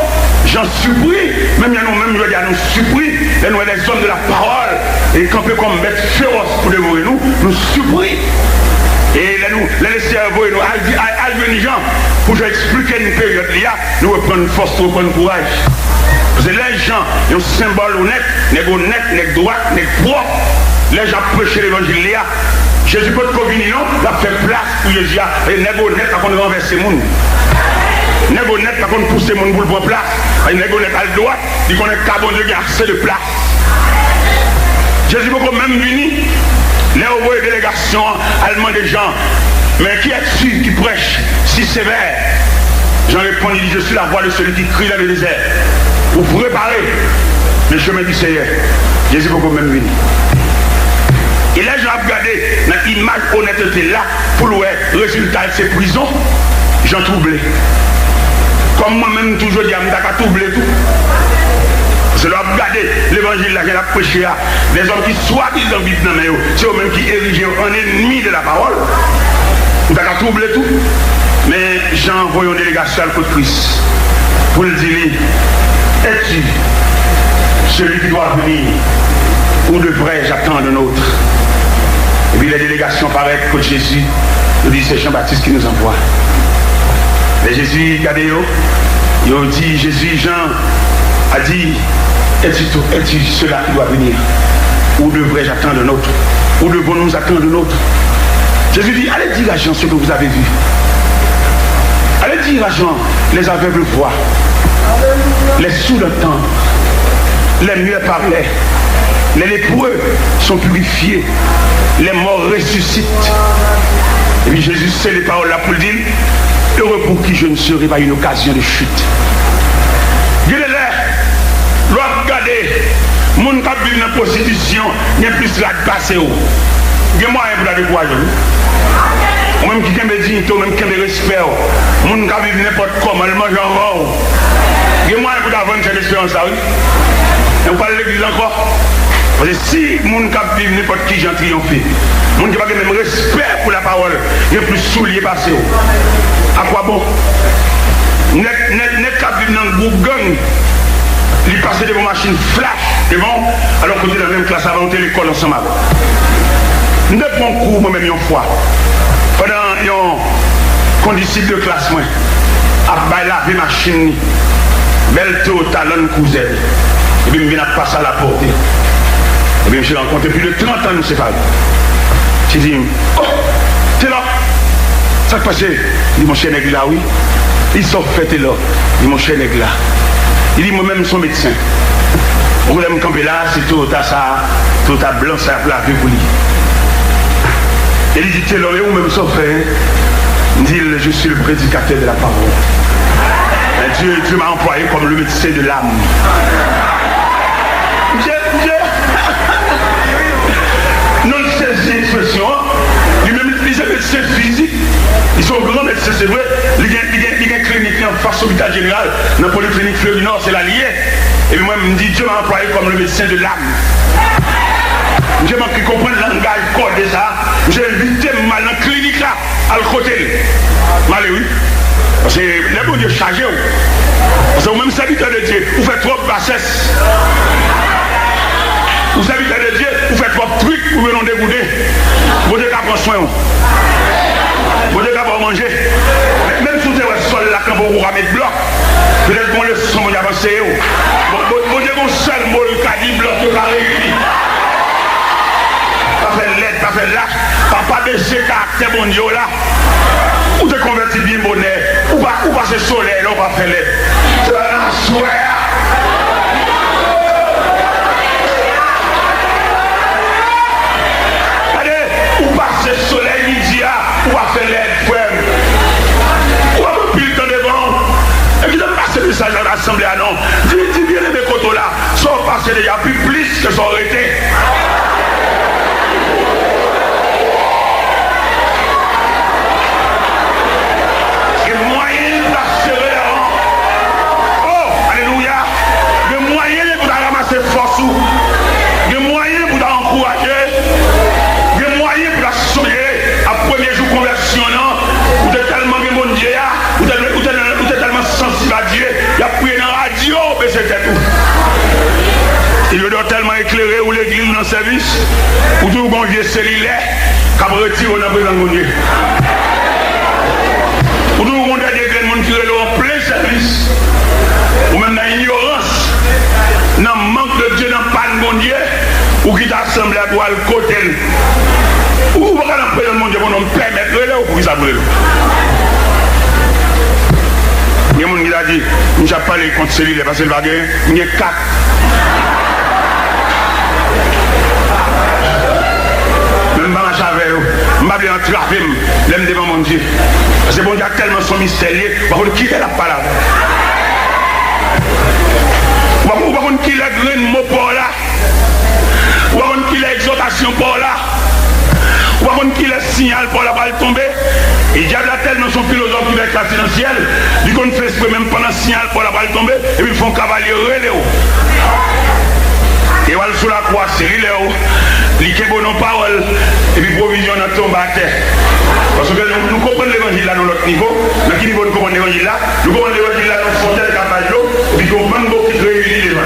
Jan sipri, menm jan nou menm jodi a nou sipri, lè nou wè les hommes de la parole e kanpe kòm bèt fewòs pou devore nou, nou sipri. E lè nou, lè Lesenyè voye nou al di, al, al jwenn Jan pou Jan eksplike n peryòd li a, nou reprann fòs, nou reprann kouraj. Paske lè Jan, yon senbòl onèt, nèg onèt, nèg dwat, nèg pwòp, lè Jan ap preche levanjil li a, Jezi potko vini non, l ap fè plas pou Jezi a. E nèg onèt pa konn ranvèse moun. Nèg onèt pa konn pouse moun pou l pran plas. E nèg onèt al dwat, li konnen ka Bondye gen ase de plas. Jezi poko menm vini. Lè yo voye delegasyon an al mande Jan, mais qui es-tu qui prêches si sévère? Jan reponn, li di, je suis la voix de celui qui crie dans le désert. Ou prepare le chemin du Seigneur. Jezi poko menm vini. E lè Jan ap gade nan imaj onètete la, pou l wè rezilta l se prizon, Jan twouble. Kòm mwen menm tou jodi a, m ta ka twouble tou. Paske lè w ap gade levanjil la, jan l ap preche a, lèzòm ki swadizan Bib nan men yo, se yo menm ki erije yo an enmi de la pawòl. M ta ka twouble tou. Men Jan voye yon delegasyon al kot Kris pou l di li, es-tu celui qui doit venir ou devrais-je attendre un autre? Epi lè delegasyon parèt kot Jezi, yo di, c'est Jean-Baptiste qui nous envoie. Lè Jezi gade yo, yo di, Jezi, Jan a di, es-tu, es-tu cela qui doit venir? Ou devrais-je attendre un autre? Ou devons-nous attendre un autre? Jésus dit, allez dire à Jean ce que vous avez vu. Allez dire à Jean, les aveugles voient, les sourds entendent, les muets parlent, les lépreux sont purifiés, les morts ressuscitent. Epi Jezi sele pawòl la pou l di l, heureux pour qui je ne serai pas une occasion de chute. Gen de lè, lè w ap gade, moun k ap viv nan pwostitisyon gen plis rad pase w. Gen mwayen pou ta dekouraje w, wi. Ou menm ki kenbe diyite w, ou menm ki kenbe respè w, moun k ap viv nenpòt kòman, l manje anvan w. Gen mwayen pou ta vann chèn esperans la, wi. Men ou pa al legliz ankò. Paske si moun k ap viv nenpòt kijan triyonfe, moun ki pa gen menm respè pou lapawòl, gen plis soulye pase w, à quoi bon? Nèg, nèg, nèg k ap viv nan gwoup gang, li pase devan machin flash devan w, alò ke w te nan menm klas avè l, w te lekòl ansanm avè l. M te pran kou mwen menm yon fwa, pandan yon kondisip de klas mwen ap bay lave machin li, bèl Toyota Land Cruiser li. Epi m vin ap pase a la pòte. Epi misye rankontre plis de trant an nou separe. Misye di m, oh, Telor, sa k pase? Li di, monchè, nèg la wi. Li di, sa w fè, Telor? Li di, monchè, nèg la. Li di, mwen menm m se yon medsen. Ou wè lè m kanpe la, se Toyota sa, Toyota blan sa y ap lave pou li. E li di, Telor, e ou menm sa w fè, hein? M di l, je suis le prédicateur de la parole. Dieu, Dieu m'a employé comme le médecin de l'âme. Misye, misye, non, l sezi ekspresyon an. Li menm, li se medsen fizik. Li se yon gran medsen, se vre. Li gen, li gen, li gen klinik li anfas lopital jeneral, nan poliklinik Fleury Nord, se la li ye. Epi mwen, m di, Dieu m'a employé comme le médecin de l'âme. Misye manke konprann langaj kòde sa. Misye envite m al nan klinik la, al kote l. M ale, wi. Paske lè Bondye chaje w. Paske ou menm sèvitè de Dye, ou fè twòp basès. Ou sèvitè de Dye, ou fè twòp trik, ou vin yon degouden. Bondye ka pran swen w. Bondye ka ba w manje. Menm si w te wè sòl la kanpe, ou ka met blòk. Petèt gon leson Bondye ap anseye w. Bon, Bon, Bondye gon sèl mo l ka di, blòk yo ka reyini. Pa fè lèd, pa fè lach, pa, pa bese karaktè Bondye w la. Ou te konvèti byen bonè. Ou pa, ou pase solèy la, ou pa fè lèd. Se pa nan aswè a. Gade, ou pase solèy midi a, ou pa fè lèd, frè m. Ou ap anpil tan devan w. E kite m pase mesaj la nan asanble a non. Di, di byeneme kote w la, sa w pase deja pi plis ke sa w rete. Gen mwayen pou ta sere avan. Oh, alelouya. Gen mwayen pou ta ranmase fòs ou. Gen mwayen pou ta ankouraje. Gen mwayen pou ta sonje a premye jou konvèsyon an. Ou te tèlman gen Bondye a, ou te, ou te, ou te tèlman sansib a Dye, y ap priye nan radyo, bese tèt ou. Inodò tèlman eklere, ou legliz, ou nan sèvis, ou toujou gon vye selilè k ap retire w nan prezans Bondye. Ou toujou gon dènye grenn moun ki rele w an plen sèvis. Ou menm nan inyorans, nan mank de Dye, nan pàn Bondye, ou kite asanble a pou al kote l. Ou, ou pa ka nan prezans Bondye pou non pèmèt rele w, poukisa pou rele w? Gen moun ki ta di, "Misye ap pale kont selilè, paske l pa gen, m gen kat." Men m pa mache avè yo. M pa vle antrave m lè m devan Bondye. Paske Bondye a tèlman son mistè l ye, ou pa konn kilè l ap pale avè w. Ou pa, ou pa konn kilè grenn mo pa w la. Ou pa konn kilè egzòtasyon pa w la. Ou pa konn kilè siyal pa w la pral tonbe. E dyab la tèlman se yon filozòf ki fè klas li nan syèl, li konn fè espre menm pandan siyal pa w la pral tonbe, epi l fè yon kavalye rele w. E w al sou lakou a, se li lè w, li kenbe w nan pawòl, epi pwovizyon nan tonbe atè. Paske nou, nou konprann levanjil la nan lòt nivo. Nan ki nivo nou konprann levanjil la? Nou konprann levanjil la nan fontèn k ap bay dlo, epi gon bann bokit reyini devan l.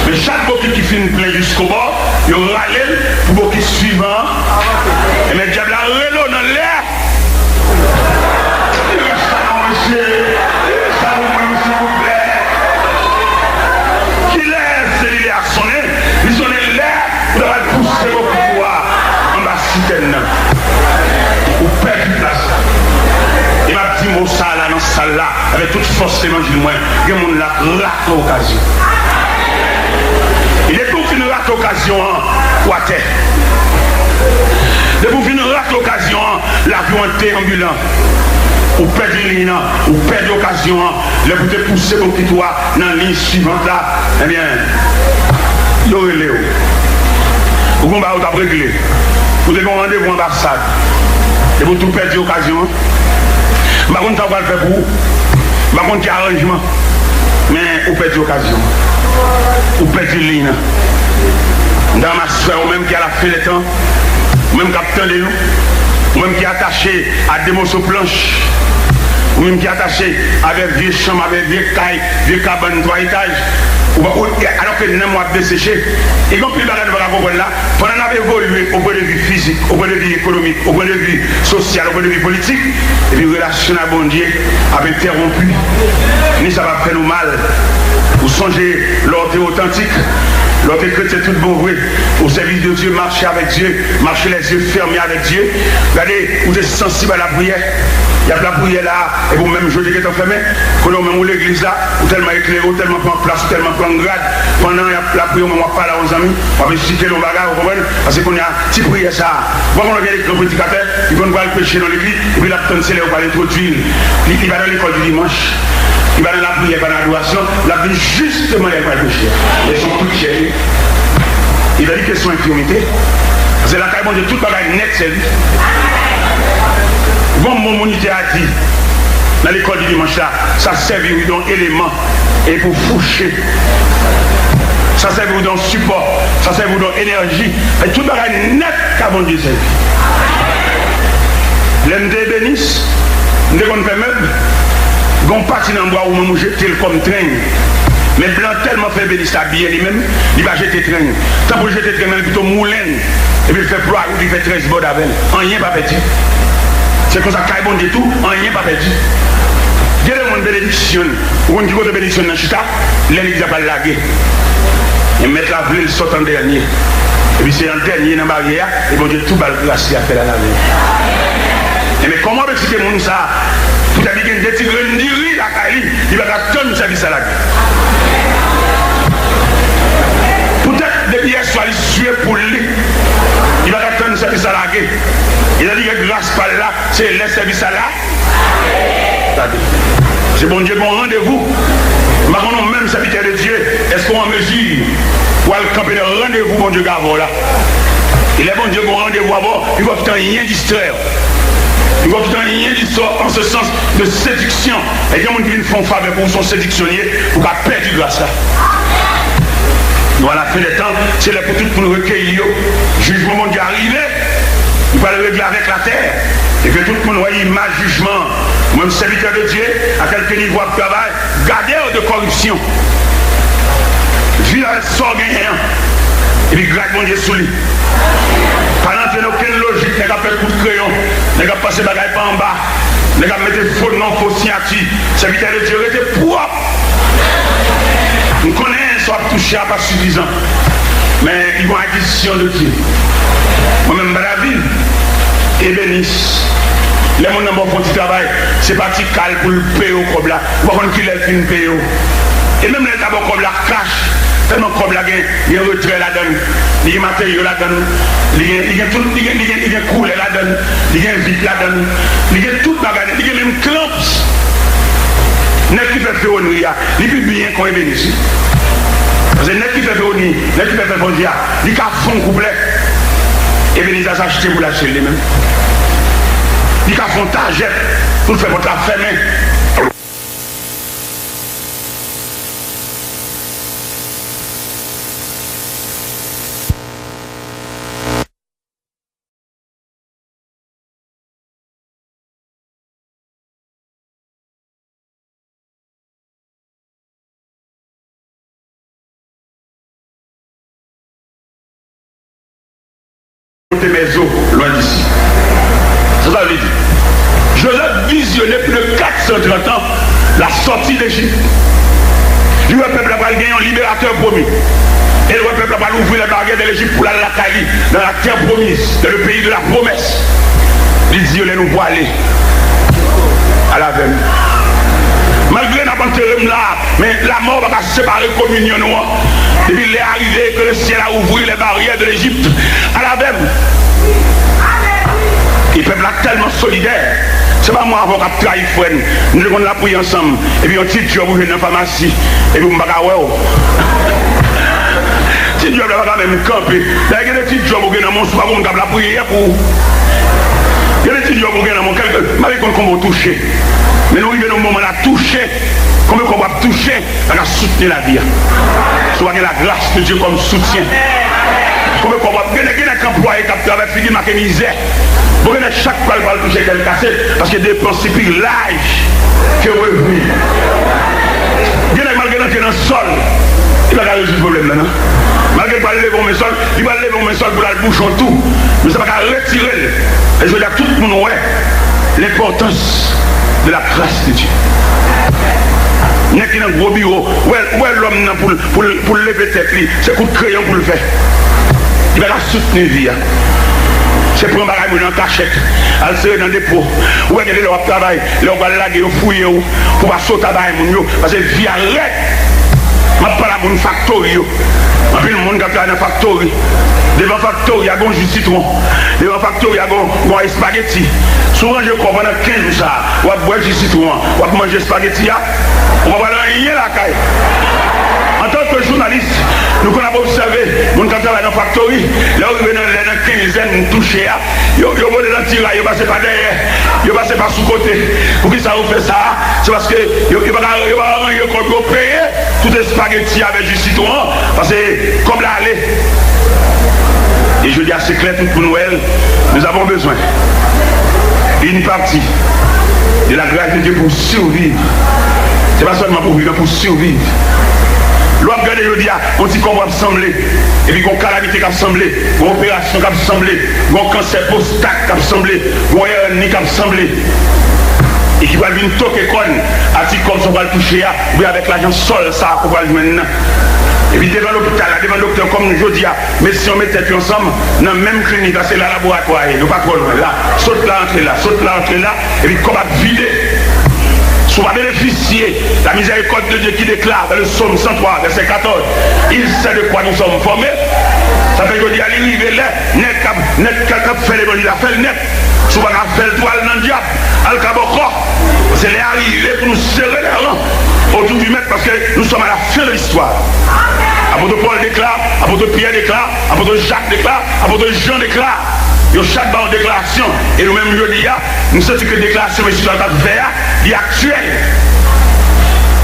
Men chak bokit ki fin plen jiskobò, yo rale l pou bokit swivan an. Ebyen, dyab la rele w nan lè. Li rele sa non, mesye. Li rele sa pou mwen, silvouplè. Kilè selilè a sonnen? Li sonnen lè ou ta pral pouse bokit ou a anba sitèn nan. Ou pèdi plas la. E m ap di mo sa a la nan sal la, avèk tout fòs levanjil mwen, gen moun la k rate okazyon. E depi w fin rate okazyon an, ou atè. Depi w fin rate okazyon an, lavi w an te anbilan. Ou pèdi liy nan, ou pèdi okazyon an. Lè pou te pouse bokit ou a nan liy swivan la, ebyen, yo rele w. Ou gon bagay ou t ap regle. Ou te gen yon randevou anbasad. Epi w tou pèdi okazyon an. M pa konn sa w pral fè pou ou. M pa konn ki aranjman. Men ou pèdi okazyon an. Ou pèdi liy nan. M ta renmen aswè, ou menm ki a la fen dè tan, ou menm k ap tande nou, ou menm ki atache a de moso planch, ou menm ki atache avè vye chanm, avè vye kay, vye kabann twa etaj, ou pa, ou, alòske nanm w ap deseche. E gen anpil bagay nou pa ka konprann la. Pandan n ap evolye o pwen de vi fizik, o pwen de vi ekonomik, o pwen de vi sosyal, o pwen de vi politik, epi relasyon n ak Bondye ap entèwonpi. Ni sa p ap fè nou mal. Ou sonje, lè w te otantik, lè w te kretyen tout bon vre, au service de Dieu, marcher avec Dieu, marcher les yeux fermés avec Dieu. Gade, ou te sansib a lapriyè. Y ap lapriyè la, epi w menm je w te gentan fèmen. Kounye a w menm ou legliz la, ou tèlman eklere, ou tèlman pran plas, ou tèlman pran grad. Pandan y ap lapriyè, ou menm w ap pale a yon zanmi, w ap esplike l yon bagay, ou konprann? Paske kounye a, ti priyè sa a, ou pa konn gen de gran predikatè, li konn pral preche nan legliz, epi l ap tann se lè yo pral entwodui l. Li, li pa nan lekòl di dimanch, li pa nan lapriyè, li pa nan adorasyon, l ap vin jisteman lè l pral preche. Men se yon preachè li ye. Li pa di kesyon enfimite. Paske lakay Bondye, tout bagay nèt sèvi. Bon mo Monitè a di nan lekòl di dimanch la, sa sèvi wi de yon eleman e pou fouche. Sa sèvi wi de yon sipò, sa sèvi wi de yon enèji. E tout bagay nèt ka Bondye sèvi. Lè m te ebenis, m te konn fè mèb, gen yon pati nan bwa ou menm ou jete l kòm trenn. Men blan tèlman fè ebenis la byen li menm, li pa jete trenn. Tanpri l jete trenn nan, li pito moulen l, epi l fè plwa, li fè trèz bòd avè l. Anyen pa pèdi. Se konsa kay Bondye tou, anyen pa pèdi. Gen de moun benediksyon, ou konn ki kote benediksyon nan chita? Lè legliz la pral lage. E mèt la vle l sòt an dènye. Epi se an dènye nan baryè a, e Bondye tou ba l gras li ap fè l al avè l. Enben, kòman w ap eksplike moun sa a? Poutèt li gen de ti grenn diri lakay li, li pa ka tann sèvis la lage. Poutèt depi yèswa li swe poul li, li pa ka tann sèvis la lage. E lè li gen gras pa l la, se lè sèvis la la. Gade. Se Bondye gen yon randevou. M pa konnen ou menm sèvitè de Dye, èske w an mezi pou al kanpe nan randevou Bondye gen avè w la? E lè Bondye gen yon randevou avè w, li pa kite anyen distrè w. Li pa kite anyen distrè w an se sans de séduction. E gen moun ki vin fè yon favè pou ou, se yon sediksyon li ye, ou ka pèdi gras la. Nou a la fen dè tan, se lè pou tout moun rekeyi yo. Jijman Bondye a rive, li pral regle avèk latè. E ke tout moun wè imaj jijman an. Ou menm sèvitè de Dye, a kèlke nivo w ap travay, gade w de kòripsyon. Viv avèk sa w genyen an. Epi grad Bondye sou li. Pa rantre nan okenn lojik, nèg ap fè kout kreyon, nèg ap pase bagay pa anba, nèg ap mete fo non, fo siyati. Sèvitè de Dye, rete pwòp. M konnen sa w ap touche a pa sifizan, men li gon adisyon de Dye. Mwen menm, m pa ta viv ebenis. Lè moun nan ba w fè yon ti travay, se pa ti kal pou l peye w kòb la. Ou pa konn kilè l fin peye w. E menm lè l ta ba w kòb la kach, tèlman kòb la gen, gen retrè ladan l, li gen materyo ladan l, li gen, li gen tout, li gen, li gen, li gen koulè ladan l, li gen vit ladan l, li gen tout bagay, li gen menm klamps. Nèg ki fè fewonri a, li pi byen kon ebenis wi. Paske nèg ki fè fewonri, nèg ki fè fè fondye a, li ka fè yon kouplè. Ebenis a se achte pou l achte l li menm. Li ka fè yon tajèt pou l fè pòt la fèmen. Ôtez mes os loin d'ici. Sa sa vle di? Joseph vizyone plis de kat san trant an la sòti Lejip. Li wè pèp la pral gen yon liberatè pwomi. E l wè pèp la pral ouvri les barrières de l'Égypte pou l al lakay li, dans la terre promise, dans le pays de la promesse. Li di yo, lè nou pwale, al avè m. Malgre n ap antere m la, men lamò pa ka separe kominyon nou an. Depi lè a rive ke le ciel a ouvri les barrières de l'Égypte, al avè m. E pèp la tèlman solidè. Se pa mwen avè w k ap trayi frè n. Nou te konn la priye ansanm. Epi yon ti djòb ou jwenn nan famasi. Epi m pa ka wè w. Ti djòb la pa ka menm kanpe. Dayè gen de ti djòb ou gen nan men w, si w pa gon moun k ap lapriyè pou ou. Gen de ti djòb ou gen nan men w, kèlke, m pa vin konn konbyen w touche. Men nou rive nan moman la touche. Konbyen kòb w ap touche, pa ka soutni lavi a. Si w pa gen la grâce de Dieu kòm soutyen. Konbyen kòb w ap, gen, gen nèg k anplwaye k ap travay, figi make mizè. Bon, gen nèg chak fwa l pral touche kè l kase, paske depans li pi laj ke revni. Gen nèg malgre l antre nan sòl, li pa ka rezoud pwoblèm nan, non. Malgre l pral leve yon men sòl, li pral leve yon men sòl pou l al bouche yon twou, men sa pa ka retire l. E jodi a tout moun wè lenpòtans de la grâce de Dieu. Nèg ki nan gwo biwo, wè, wè lòm nan pou l, pou l, pou l leve tèt li, se kout kreyon pou l fè. Li pa ka soutni vi a. Se pran bagay moun yo an kachèt, al sere nan depo. Ou wè gen de lè w ap travay, lè w pral lage yo fouye w pou pa sot a bay moun yo, paske vi a rèd. M ap pale a moun faktori yo. Anpil moun k ap travay nan faktori. Devan faktori a gon ji sitwon. Devan faktori a gon, gon espageti. Si w ranje kò w pandan kenz jou sa a, w ap bwè ji sitwon an, w ap manje espageti a, ou pa pral anyen lakay. Antan Jounalis, nou konn ap obsève moun k ap travay nan faktori, lè yo rive nan, lè nan kenzèn touche a, yo, yo vole nan ti ray, yo pase pa dèyè, yo pase pa sou kote. Poukisa yo fè sa a? Se paske yo, yo pa ka, yo pa ka ranyen kòb yo peye tout espageti avè ji sitwon an, paske kòb la ale. E jodi a, se klè, tout moun wè l, nous avons besoin d'une partie de la grâce de Dieu pour survivre. Se pa sèlman pou viv, men pou surviv. Lè w ap gade jodi a, yon ti kòb w ap sanble, epi gon kalamite k ap sanble, gon operasyon k ap sanble, gon kansè pwostat k ap sanble, gon èni k ap sanble, e ki pral vin toke kòn a ti kòb sa w pral touche a, oubyen avèk lajan sòl sa a ke w pral jwenn nan. Epi devan lopital la, devan doktè, kòm jodi a, medsen yo met tèt yo ansanm nan menm klinik la, se la laboratwa ye, yo pa twò lwen la. Sot la, antre la, sot la, antre la, epi kòb ap vide. Si w pa benefisye la miséricorde de Dieu qui déclare dans le psaume cent trois, verset quatorze, il sait de quoi nous sommes formés. Sa fè jodi a, li rive lè nèg k ap, nèg k ap fè levanjil la, fè l nèt. Si w pa ka fè l tou, al nan dyab, al kabòkò. Se lè a rive pou nou sere lè ran otou di Mèt, paske nous sommes à la fin de l'histoire. Apôtre Paul déclare, apôtre Pierre déclare, apôtre Jacques déclare, apôtre Jean déclare. Yo chak ba yon deklarasyon. E nou menm jodi a, nou santi ke deklarasyon mesye sa t ap fè a, li aktyèl.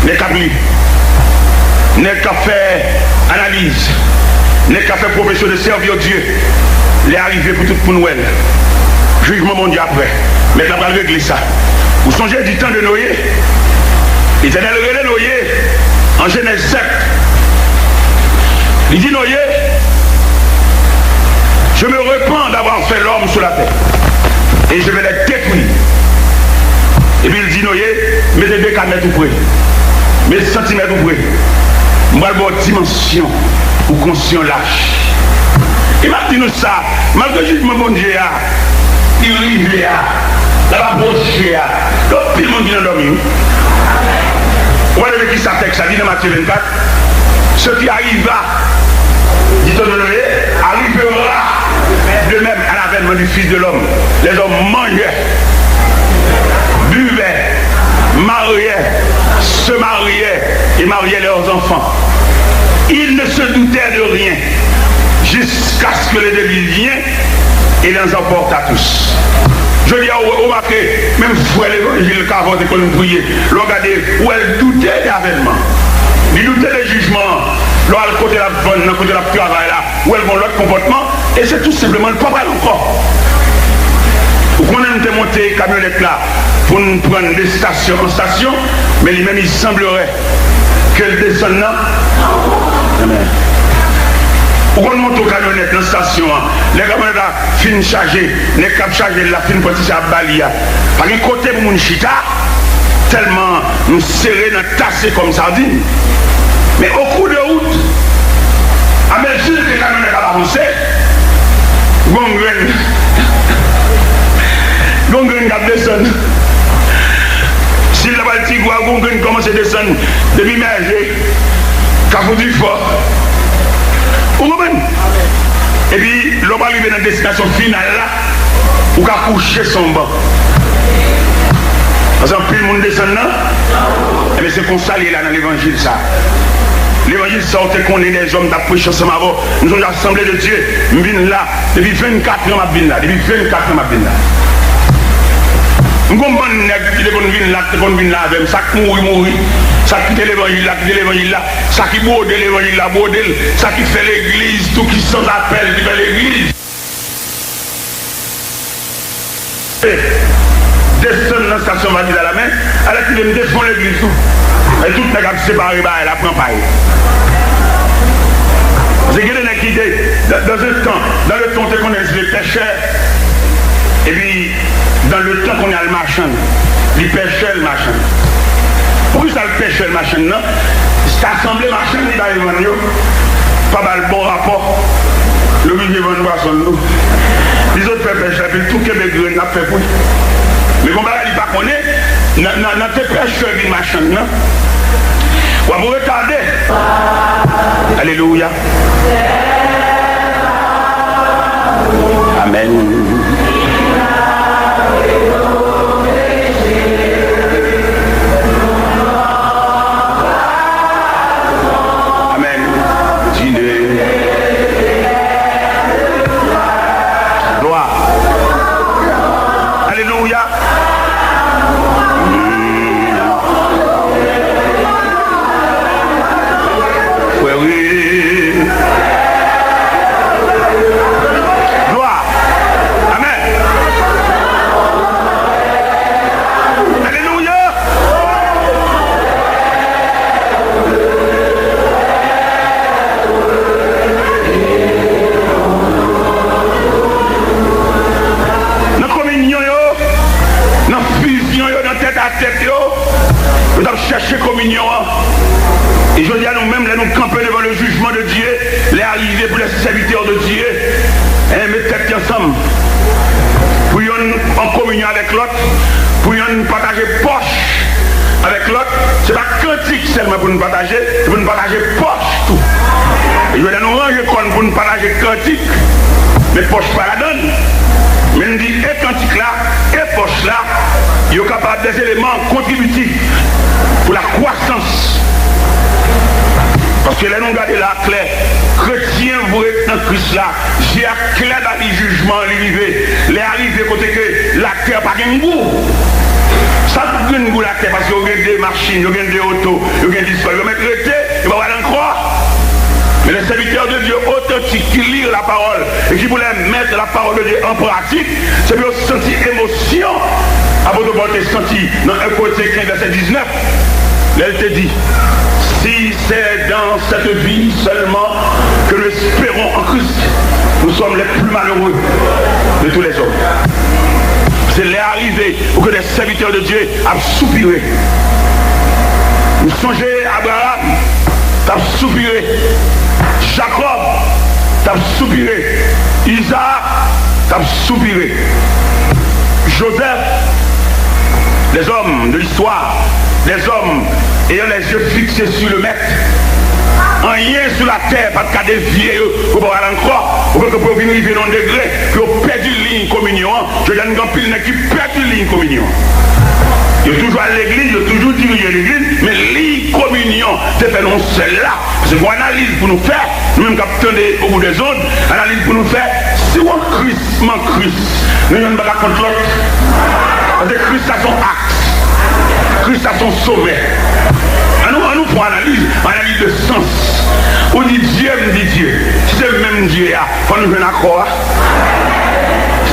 Nèg k ap li, nèg k ap fè analiz, nèg k ap fè pwofesyon de servir Dye, lè a rive pou tout moun wè l. Jijman Bondye ap prè. Mèt la pral regle sa. Ou sonje, du temps de Noé, Letènèl rele Noye an Jenèz sèt. Li di Noye, je me repens d'avoir fait l'homme sur la terre, et je vais les détruire. Epi l di Noye, mete de ka mèt ou pre, mete santimèt ou pre. M pral ba w dimansyon pou konsyon lach. E m ap di nou sa, malgre jijman Bondye a, li rive a, l ap apwoche a, gen anpil moun ki nan dòmi, wi. Ou pa tande kisa tèks la di nan Matye vennkat? Ce qui arriva, dit Noé, arrivera de même à l'avènement du Fils de l'homme. Les hommes mangeaient, buvaient, mariaient, se mariaient et mariaient leurs enfants. Ils ne se doutaient de rien jusqu'à ce que le déluge vienne et les emporte à tous. Jodi a, ou remake, menm frè levanjil k avan te konn priye, lè w gade, ou wè l doute de avènman. Li doute de jijman an. Lè w al kote l ap vann nan, kote l ap travay la, ou wè l gen yon lòt konpòtman, e se tou senpleman l pa pral ankò. Ou konnen m te monte kamyonèt la pou n pran n de stasyon an stasyon, men li menm, il semblerait ke l desann nan. Amèn. Ou konn monte yon kamyonèt nan stasyon an, lè kamyonèt la fin chaje, nèg k ap chaje l la fin pran ti sa ap ba li a, pa gen kote pou moun chita, tèlman nou sere nan tase kòm sadin. Men o kou de wout, amezi ke kamyonèt ap avanse, gon grenn, gon grenn k ap desann. Si l t ap al Tigwav, gon grenn kòmanse desann depi Mèje, Kafou Difò. Ou konprann? Epi, lè w pral rive nan destinasyon final la, ou ka kouche sou yon ban. Paske anpil moun desann nan. Ebyen, se konsa l ye la nan levanjil sa. Levanjil sa, ou te konnen dèzòm t ap preche ansanm avè w. Nou se yon asanble de Dye. M vin la. Depi vennkat an m ap vin la. Depi vennkat an m ap vin la. M gon bann nèg ki te konn vin la, ki te konn vin la avè m. Sa k mouri, mouri. Sa k kite levanjil la, kite levanjil la. Sa ki bwode levanjil la, bwode l. Sa ki fè legliz tou, ki sanzapèl, ki fè legliz. Desann nan stasyon Valiz a la men, alèkile m te fon legliz tou. E tout nèg ap separe bagay la, pran pa yo. Paske gen de nèg ki te, dans, dans un temps, dans le temps, te konnen se te pèchè. Epi, dans le temps, kounye a l machann. Li pèchè, l machann. Poukisa l pèchè, l machann nan? Se asanble machann li bay vann yo. Pa ba l bon rapò. L oblije vann pwason l tou. Li sot fè pèch la, epi l tou kenbe grenn l ap fè kwi. Men gon bagay li pa konnen, nan, nan, nan te pèchè vin machann nan, w ap retade. Alelouya. Amèn. Amèn. Nan tèt a tèt yo, yo t ap chèche kominyon an. E jodi a, nou menm, lè nou kanpe devan le jugement de Dieu, lè a rive pou les serviteurs de Dieu, eh, met tèt yo ansanm. Pou yonn an kominyon avèk lòt, pou yonn pataje pòch avèk lòt, se pa kantik sèlman pou nou pataje, se pou nou pataje pòch tou. E jodi a, nou ranje kò n pou nou pataje kantik, men pòch pa ladan l. Men n di e kantik la, e pòch la, yo kapab des éléments contributifs pour la croissance. Paske lè nou gade la klè, kretyen vre nan Kris la, je a klè ba li jijman an li rive. Lè a rive kote ke latè pa gen gou. Sa k gen gou latè, paske yo gen de machin, yo gen de oto, yo gen dispòl, yo mèt rete, yo pa pral ankò. Men les serviteurs de Dieu authentiques qui lirent la parole et qui voulaient mettre la parole de Dieu en pratique, se pou yo santi emosyon apot Pòl te santi nan en Korentyen kenz, vèsè diznèf, lè l te di, si c'est dans cette vie seulement que nous espérons en Christ, nous sommes les plus malheureux de tous les hommes. Se lè a rive pou ke des serviteurs de Dieu ap soupire. Nou sonje Abraram t ap soupire. Jakòb t ap soupire. Izaak t ap soupire. Jozèf, les hommes de l'histoire, les hommes ayant les yeux fixés sur le Maître. Anyen sou latè pa t ka devye yo pou yo pa pral ankò. Ou konn ke pou yo vin rive nan yon degre, pou yo pèdi liy kominyon an. Jodi a, nou gen anpil nèg ki pèdi liy kominyon. Yo toujou al legliz, yo toujou dirije legliz, men liy kominyon te fè nou yon sèl la. Paske gon analiz pou nou fè, nou menm k ap tande au bout des ondes, analiz pou nou fè, si w an Kris, m an Kris, nou yonn pa ka kont lòt. Paske Kris la se yon aks. Kris la se yon somè. Ann nou, ann nou fè yon analiz, yon analiz de sans. Ou di Dye, m di Dye. Si se menm Dye a, fò nou jwenn akò a.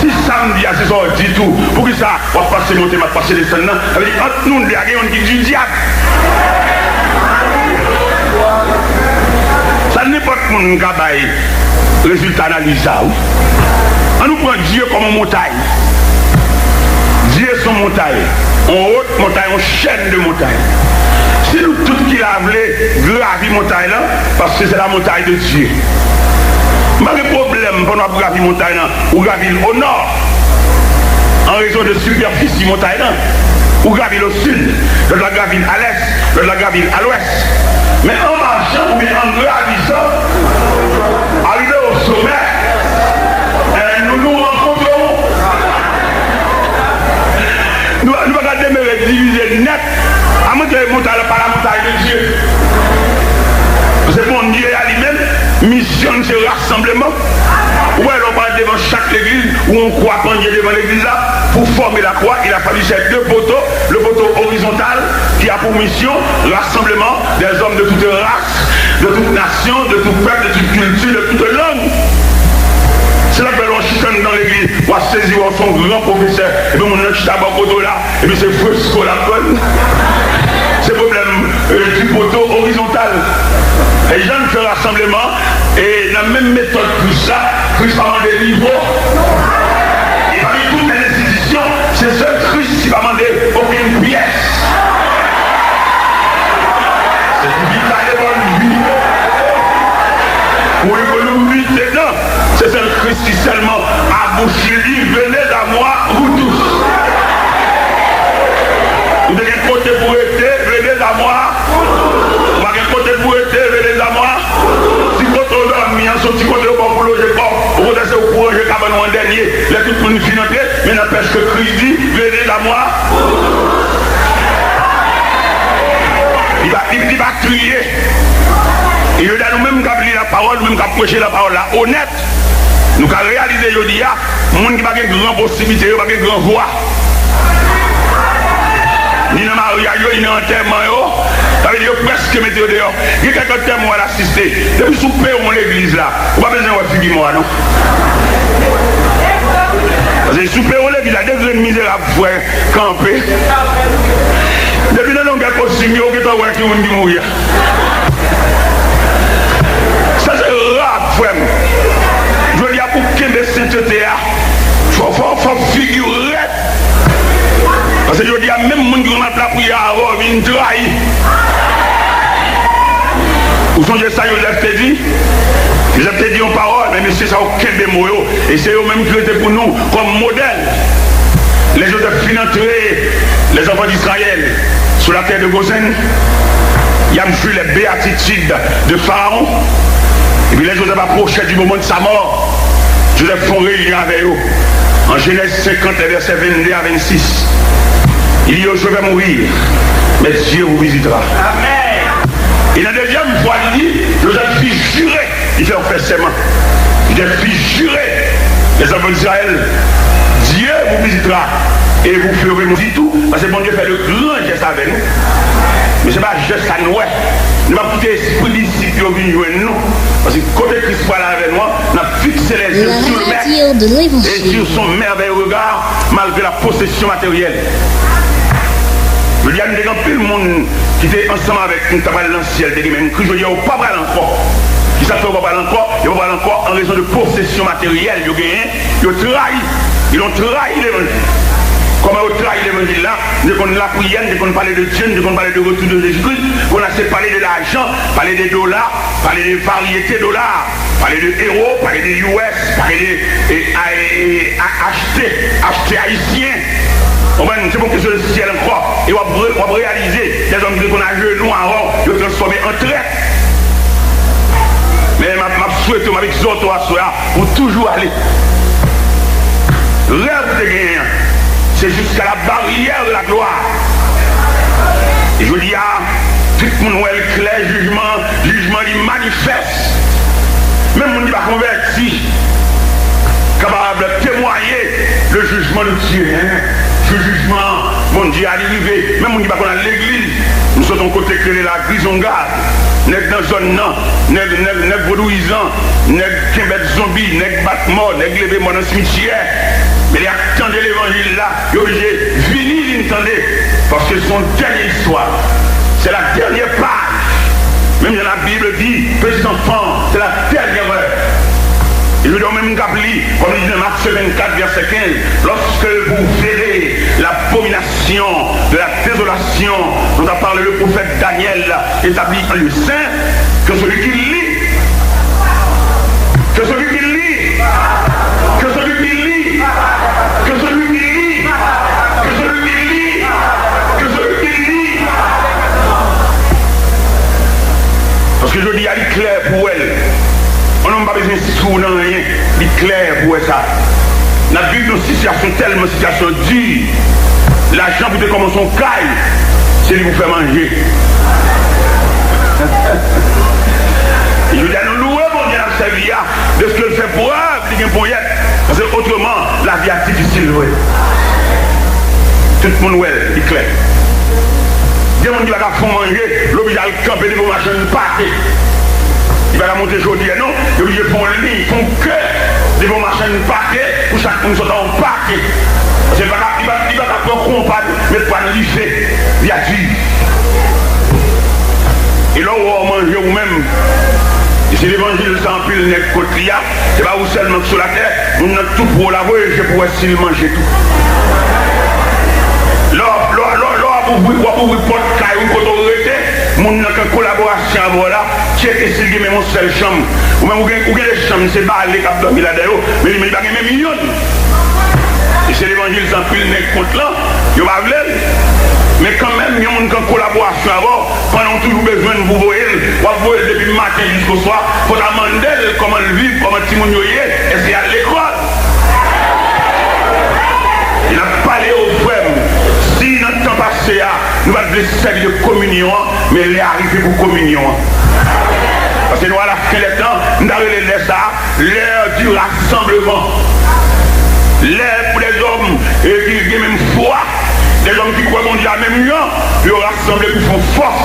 Si sa m di a, se sa w di tou, poukisa w ap pase monte, m ap pase desann nan? Sa vle di, ant nou de a, gen youn ki di dyab. Sa nenpòt moun ka bay rezilta analiz sa, wi. Ann nou pran Dye kòm yon montay. Dye se yon montay, yon wot montay, yon chèn de montay. Si nou tout ki la vle gravi montay lan, paske se la montagne de Dieu. M pa gen pwoblèm pandan w ap gravi montay lan, ou gravi l o nò, an rezon de sipèfisi montay lan, ou gravi l o sid, lòt la gravi l a lès, lòt la gravi l a lwès. Men an machan oubyen an gravisan, arive o somè, eh, nou, nou rankontre w. Nou, nou pa ka demere divize nèt. Amwens ke montay la pa la montagne de Dieu. Paske Bondye a li menm, misyon l se rasanbleman. Ou wè, lè w pral devan chak legliz, ou yon kwa pandye devan legliz la, pou fòme la kwa, il a fallu ces deux poteaux, le poteau horizontal qui a pour mission rassemblement des hommes de toute race, de toute nation, de tout peuple, de toute culture, de toute langue. Se la fè lè w chita anndan legliz, w a sezi wè w se yon gran pwofesè, epi moun nan chita bò kote w la, epi se fresko l ap vann. Se pwoblèm, euh, du poteau horizontal. E jan n fè rasanbleman, e nan menm metòd Kris la, Kris pa mande nivo. E pami tout lè enstitisyon, se sèl Kris ki pa mande okenn pyès. Se pou vin gade bòn vi. Pou ekonomi dedan, se sèl Kris ki sèlman a bouch li di, venez à moi, vous tous. Ou te gen kote pou rete, venez à moi. Ou pa gen kote pou rete, venez à moi. Ti kote w dòmi an, se yon ti kote yo ba w pou loje kò w. Okontrè, se ou pou ranje kabann ou an dènye. Lè tout moun fin antre, men n'empêche que Kris di, venez à moi. Li pa, li, li pa kriye. E jodi a, nou menm k ap li lapawòl, nou menm k ap preche lapawòl la onèt, nou ka reyalize jodi a, moun ki pa gen gran posiblite yo, pa gen gran vwa. Ni nan maryaj yo, ni nan antèman yo. Sa vle di yo prèske mete yo deyò. Gen kèk antèman w al asiste. Depi sou pewon legliz la, ou pa bezwen wè figi mò a, non. Paske sou pewon legliz la, de grenn mizerab frè kanpe. Depi nan longè kostim yo, ou gentan wè ki moun ki mouri a. Sa se ra, frè m. Jodi a, pou kenbe sentete a, fò, fò, fò figi w rèd. Paske jodi a, Menm moun ki konn ap lapriyè avè w vin trayi. Ou sonje sa Jozèf te di? Jozèf te di yon pawòl, men mesye sa yo kenbe mo yo, e se yo menm ki rete pou nou kòm modèl. Lè Jozèf fin antre les enfants d'Israël sur la terre de Goshen, y a vu les béatitudes de Pharaon. Epi lè Jozèf apwoche du moment de sa mort, Jozèf fè yon reyinyon avè yo. An Jenèz senkant, les versets vennde a vennsis, li di yo, je vais mourir, mais Dieu vous visitera. E nan dezyèm fwa, li di, Jozèf fin jire, li fè yo fè sèman. Jozèf fin jire, les enfants d'Israël, Dieu vous visitera et vous ferez mourir. Ditou, paske Bondye fè de gran jès avè nou. Men se pa jès sa nou wè. Nou p ap kite espri disip yo vin jwenn nou. Paske kote Kris pral avè nou an, n ap fikse lèzye sou le Mèt e sur son merveilleux regard, malgre la possession matérielle. Jodi a, nou te gen anpil moun ki te ansanm avèk nou, ki t ap al nan syèl, te gen menm Kris. Jodi a, yo pa pral ankò. Kisa k fè yo pa pral ankò? Yo pa pral ankò an rezon de posesyon materyèl yo genyen. Yo trayi. Ils ont trahi l'évangile. Kòman yo trayi levanjil la? Nou te konn lapriyè, nou te konn pale de Dye, nou te konn pale de retour de Jésus-Christ. Kounye a se pale de lajan, pale de dola, pale de varyete dola, pale de ewo, pale de U S, pale de, e, a, e, a, achte, achte ayisyen. Konprann? Se pa yon kesyon de syèl ankò. E w ap re-, w ap reyalize, lèzòm ki te konn ajenou avè w, yo transfòme an trèt. Men m ap, m ap swete w, m ap egzòte w aswè a, pou toujou ale. Rèv ou te genyen an, se jusqu'à la barrière de la gloire. E jodi a, tout moun wè l klè, jijman, jijman li manifès. Menm moun ki pa konvèti kapab temwaye le jugement de Dieu, hein? Jou jijman Bondye a, li rive. Menm moun ki pa konn al legliz, m sot yon kote k rele Lagrizonga. Nèg nan zòn nan, nèg, nèg, nèg vodouyizan, nèg kenbèt zonbi, nèg bat mò, nèg leve mò nan simityè. Men lè y ap tande levanjil la, yo oblije vini vin tande, paske se yon dènye istwa. Se la dènyè paj. Menm jan la Bible dit, petits enfants, c'est la dernière heure. E jodi a, ou menm k ap li, kòm li di nan Mak vennkat, vèsè kenz, lorsque vous verrez l'abomination de la désolation dont a parlé le prophète Daniel établie en lieu saint, que celui qui lit, que celui qui lit, que celui qui lit, que celui qui lit, que celui qui lit, que celui qui lit. Paske jodi a, li klè pou wè l. Yon nonm pa bezwen sou nan anyen. Li klè pou wè sa. N ap viv yon sitiyasyon tèlman sitiyasyon di. Lajan pou te kòmanse yon kay, se li pou fè manje. Jodi a, nou louwe Bondye n ap sèvi a, dèske l fè prèv li gen ponyèt. Paske otreman, lavi a difisil vre. Tout moun wè l, li klè. Gen moun ki pa ka fè w manje, l oblije al kanpe devan yon machann pate. Li pa ka monte jodi a non, li oblije fè yon liy, fè yon kè devan yon machann pate pou chak moun sot ak yon pate. Paske li pa ka, li pa, li pa ka pran konpa, met pwa nan dife. Li a di. E lè w wè w manje ou menm, e se levanjil sa anpil nèg kont li a, se pa ou sèlman ki sou latè, moun nan tou pwo la voye je pou wè si l manje tou. Lè w ap, lè w, lè w, lè w ap ouvri, w ap ouvri pòt kay ou kote w rete, moun nan k an kolaborasyon avè w la, tcheke si l gen menm yon sèl chanm. Ou menm ou gen, ou gen de chanm, se bale k ap dòmi ladan yo, men li, men li pa gen menm yonn. E se levanjil sa anpil nèg kont lan, yo pa vle l. Men kanmenm, yon moun k an kolaborasyon avè w, pandan w toujou bezwen l pou voye l, w ap voye l depi maten jiskoswa, fò w ta mande l kòman l viv, kòman timoun yo ye, èske y al lekòl. E n ap pale yo, frè m, si nan tan pase a, nou pa t vle sèvi de kominyon an, men lè a rive pou kominyon an. Paske nou a la fen dè tan, m ta rele lè sa a, l'heure du rassemblement. Lè pou lèzòm, e, ki gen menm fwa, lèzòm ki kwè Bondye a menm jan, pou yo rasanble pou fè yon fòs.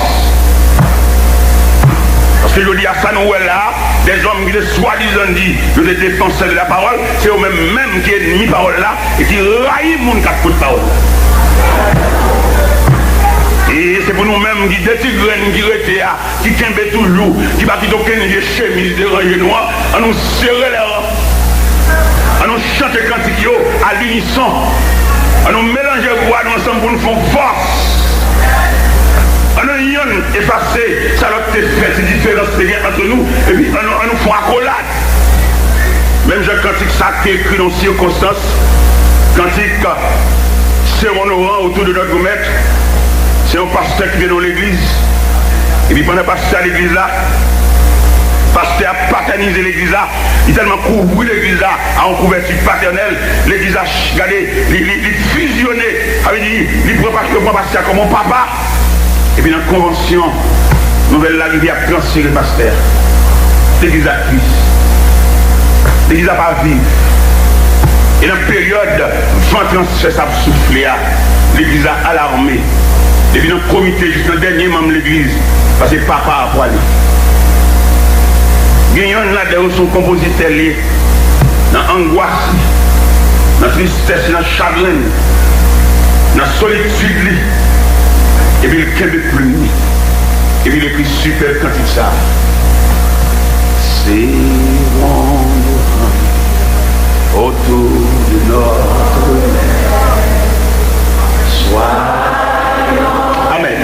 Paske jodi a, sa nou wè la, lèzòm ki te swadizan di yo te defansè de la pawòl, se yo menm menm ki ènmi pawòl la e ki rayi moun k ap koute pawòl la. E se pou nou menm ki de ti grenn ki rete a, ki kenbe toujou, ki pa kite okenn vye chemiz deranje nou an, ann nou sere lè an. Ann nou chante kantik yo à l'unisson. An nou melanje vwa nou ansanm pou n fè yon fòs. An nou yonn efase sa lòt te fè, ti diferans te gen ant nou, epi an nou, an nou fè yon akolad. Menm jan kantik sa te ekri nan sikonstans, kantik Se onoran otou de nòt gomèt, se yon pastè ki te nan legliz. Epi pandan pastè a legliz la, pastè a patènize legliz la, li tèlman kouvri legliz la a yon kouvèti patènèl, legliz la, ch- gade, li, li, li fizyone, sa vle di, li pran pastè, pran pastè a kòm yon papa. Epi nan konvansyon, nouvèl la rive ap transfere pastè a. Legliz la tris. Legliz la pa viv. E nan peryòd van transfè sa ap soufle a, legliz la alame. Depi nan komite jis nan dènye manm legliz, paske papa a pwale. Gen yonn ladan yo se yon konpozitè li ye. Nan angwas li, nan tristès li, nan chagren li, nan solitid li, epi l kenbe plim li, epi l ekri sipèb kantik sa a. Se yon oran autour de notre mère. Soyons. Amèn.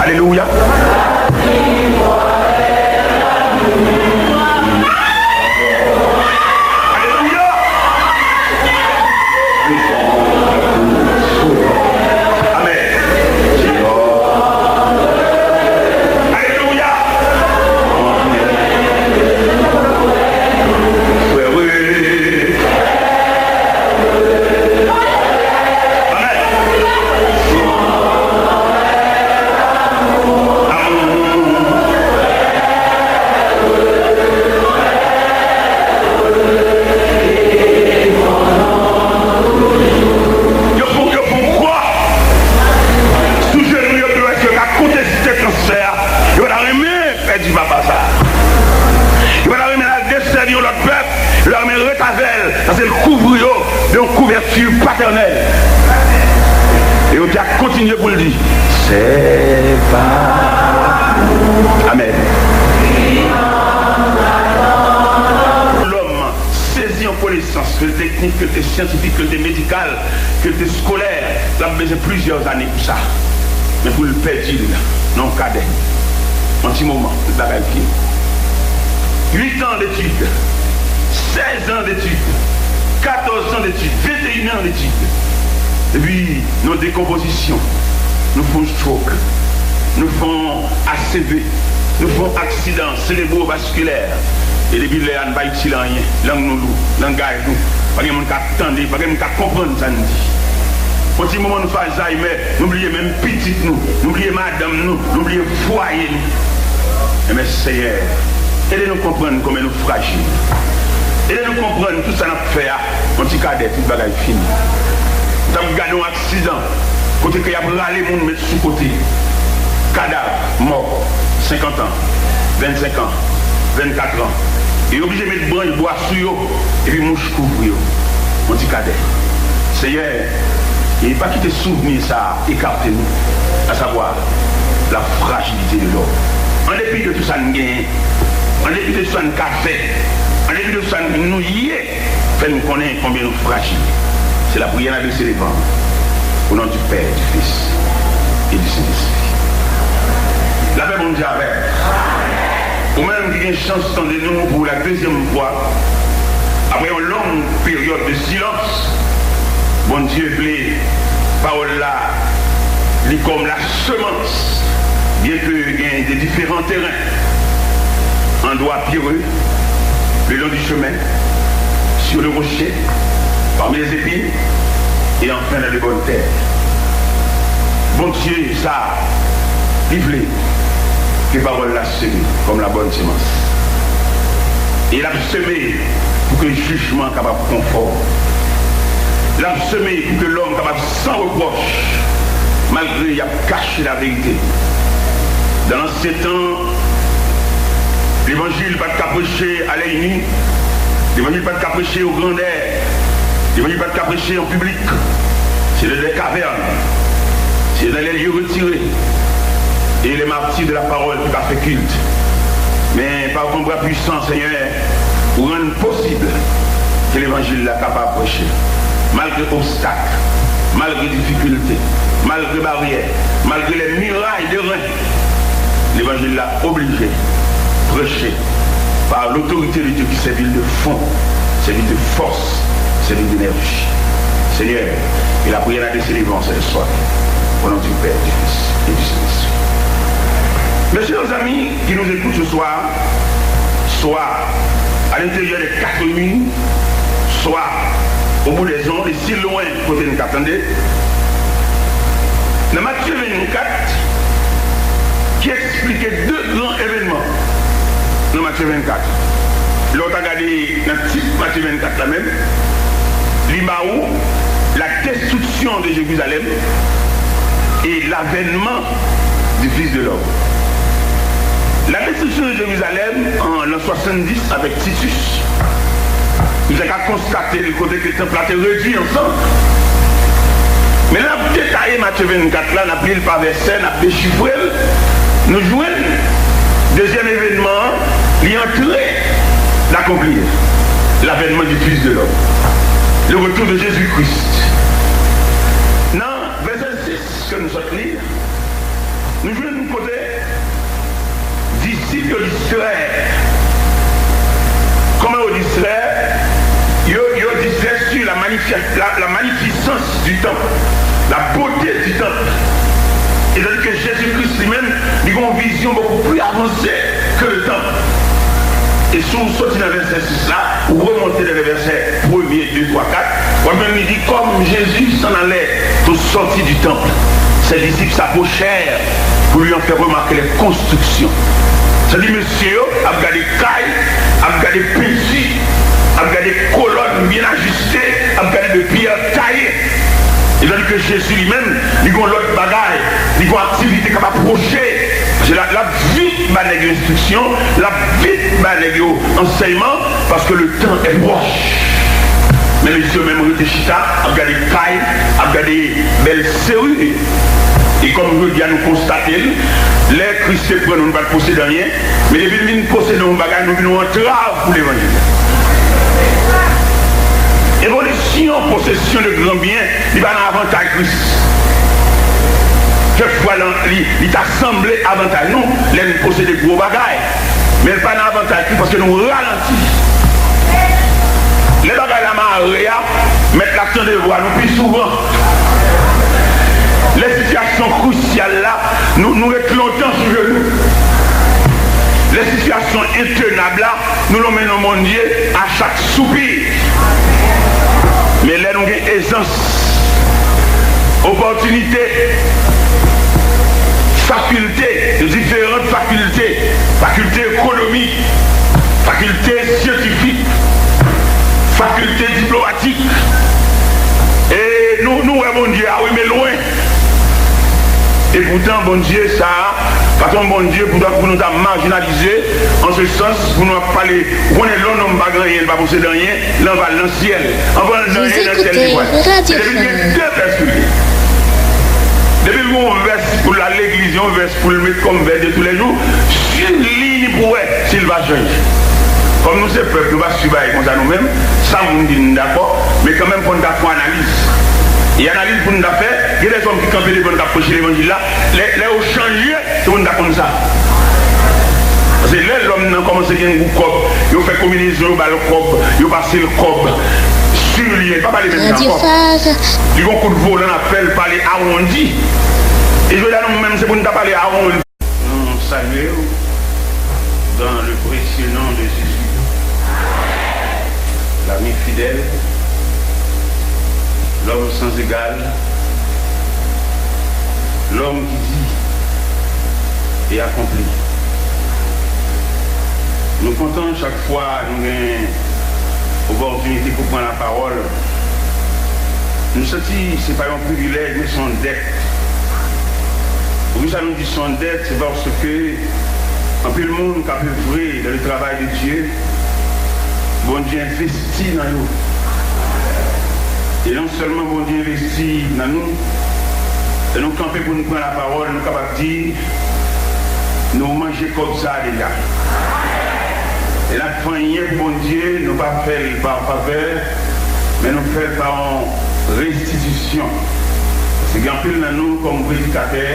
Alelouya. Alelouya. Amèn. Alelouya. Frè, wi. Amèn. Yo fè, yo fè yon kwa sou jenou yo pou yo wè si yo ka konteste transfè a. Yo pa ta renmen pèdi papa sa a. Yo pa ta renmen al desèvi yon lòt pèp. Yo ta renmen ret avè l, paske l kouvri yo de yon kouvèti patènèl. E yo te ap kontinye pou l di, se pa. Amèn. Lòm sezi an konesans, ke l teknik, ke l te syantifik, ke l te medikal, ke l te skolè, l ap bezwen plizyè ane pou sa. Men pou l pèdi l nan yon kadè, yon ti moman, tout bagay fini. Uit an detid, sèz an detid, katòz an detid, venteyen an detid. Epi, nan dekonpozisyon, nou fè yon stroke, nou fè yon A C V, nou fè yon aksidan serebrovaskilè. E depi lè a, nou pa itil anyen. Lang nou lou, langaj nou, pa gen moun k ap tande, pa gen moun k ap konprann sa n di. Yon ti moman nou fè Alzheimer, nou bliye menm pitit nou, nou bliye madanm nou, nou bliye fwaye nou. Enben, Senyè, ede nou konprann konbyen nou frajil. Ede nou konprann tout sa n ap fè a, yon ti kadè, tout bagay fini. Ou t ap gade yon aksidan, kote ke y ap rale moun met sou kote. Kadav, mò, senkant an, vennsenk an, vennkat an. E yo oblije met branch bwa sou yo, epi mouch kouvri yo. Yon ti kadè. Senyè, e pa kite souvni sa a ekate nou, asavwa la frajilite de lòm. An depi de tout sa n genyen, an depi de tout sa n ka fè, an depi de tout sa n, nou ye, fè n konnen konbyen nou frajil. Se lapriyè n adrese devan w. Au nom du Père, du Fils et du Saint-Esprit. Lapè Bondye avè w. Ou menm ki gen chans tande nou pou la dezyèm fwa, apre yon long peryòd de silans, Bondye vle pawòl la, li kòm la semence, bien que gen de différents terrains, endroits pierreux, le long du chemin, sur le rocher, parmi les épines, et enfin dans de bonnes terres. Bondye sa, li vle ke pawòl la seme kòm la bonne semence. E l ap seme pou ke jijman kapab konfòm. L ap seme pou ke lòm kapab san repwòch, malgre y ap kache laverite. Dan lansyen tan, levanjil pa t ka preche alèyni, levanjil pa t ka preche o grandè, levanjil pa t ka preche an piblik. Se dans des cavernes, c'est dans les lieux retirés, et les martyrs de la parole ki pa fè kilt. Men, pa yon bra pwisan, Senyè, ou rann posib ke levanjil la kapab preche, malgre obstak, Malgré difikilte, malgré baryè, malgré les murailles de Reims, levanjil la oblije preche par l'autorité de Dieu qui sèvi l de fon, sèvi l de fòs, sèvi l d'énergie. Seigneur, que la prière adressée devant ce soir, au nom du Père, du Fils et du Saint-Esprit. Mes chers amis qui nous écoutent ce soir, soit à l'intérieur des quatre murs, soit au bout des ondes, et si loin, kote n ka tande, nan Matye vennkat, ki eksplike de gran evènman nan Matye vennkat. Lè w ta gade nan tit Matye vennkat la menm, li ba ou la destruction de Jérusalem et l'avènement du Fils de l'Homme. La destruction de Jérusalem an l'an soixante-dix avec Titus. Nou te ka konstate l kote ke tanp la te redui an sann. Men lè n ap detaye Matye vennkat la, n ap li l pa vèsè, n ap dechifre l, nou jwenn dezyèm evènman an, li antre, l akonpli. L'avènement du Fils de l'Homme. Le retour de Jésus-Christ. Nan vèsè sis ke nou sot li, nou jwenn kote disip yo distrè. Kòman yo distrè? Yo, yo distrè sur la magnifi-, la, la magnificence du temple, la beauté du temple. E tandis que Jésus-Christ li menm, li gen yon vizyon beaucoup plus avancée que le temple. E si w soti nan vèsè sis la, ou remonte nan vèsè premye, de, twa, kat, w ap jwenn li di, comme Jésus s'en allait au sortir du temple, ses disciples s'approchèrent pour lui en faire remarquer les constructions. Sa di mesye yo ap gade kay, ap gade penti, ap gade kolòn byen ajiste, ap gade de pyè taye. E tandis ke Jezi li menm, li gen yon lòt bagay, li gen yon aktivite k ap apwoche. Paske l ap, l ap vit ba nèg yo enstriksyon, l ap vit ba nèg yo ansèyman, paske le temps est proche. Men mesye yo menm rete chita, ap gade kay, ap gade bèl seri. E kòm jodi a nou konstate l, lè Kris te pran nou, nou pa t posede anyen, men depi l vin posede yon bagay, nou vin yon antrav pou levanjil. Evolisyon, posesyon de gran byen, li pa nan avantay Kris. Kèk fwa, li, li, li ta sanble avantay nou lè n posede gwo bagay. Men l pa nan avantay Kris paske nou ralanti. Lè bagay la mare a, mèt la tande vwa nou pi souvan. Lè sitiyasyon krisyal la, nou, nou ret lontan sou jenou. Lè sitiyasyon entenab la, nou lonmen non Bondye a chak soupi. Men lè nou gen ezans, opòtinite, fakilte, diferan fakilte, fakilte ekonomik, fakilte syantifik, fakilte diplomatik, e nou, nou wè Bondye a, wi, men lwen. E poutan, Bondye sa a, pa t yon Bondye pou, pou nou ta majinalize, an se sans, pou nou ap pale, ou konnen lè yon nonm pa gen anyen, li pa posede anyen, l anba l nan syèl. Anvan l nan anyen, nan syèl li pral. Men depi l gen de vès sou li, depi l gen yon vès pou l al legliz, yon vès pou l met kòm vès de tous les jours, swiv li pou wè si l va chanje. Kòm nou se pèp, nou pa swiv bagay konsa nou menm, sa moun di n dakò, men kanmenm fò n ta fè yon analiz. E analiz pou n ta fè, gen dèzòm ki kanpe devan n k ap preche levanjil la, lè, lè yo chanje, se pou n ta konn sa. Paske lè lòm nan kòmanse gen gou kòb, yo fè konbinezon, yo ba l kòb, yo pase l kòb, swiv li, li pa pale menm jan ankò. Li gon kout volan l ap fè l pale awondi. E jodi a nou menm se pou n ta pale awondi. Nou salye w dans le précieux nom de Jésus, l'ami fidèle, l'homme sans égal, l'homme qui dit et accomplit. Nou kontan chak fwa nou gen opòtinite pou pran lapawòl. Nou santi se pa yon privilèj, men se yon dèt. Poukisa nou di se yon dèt? Se paske anpil moun k ap evre dans le travail de Dieu, Bondye envesti nan yo. E non sèlman Bondye envesti nan nou, lè nou kanpe pou nou pran lapawòl, nou kapab di, nou manje kòb sa a deja. E n ap fè anyen pou Bondye, nou pa fè l pa favè, men nou fè l pa yon restitisyon. Gen anpil nan nou, kòm predikatè,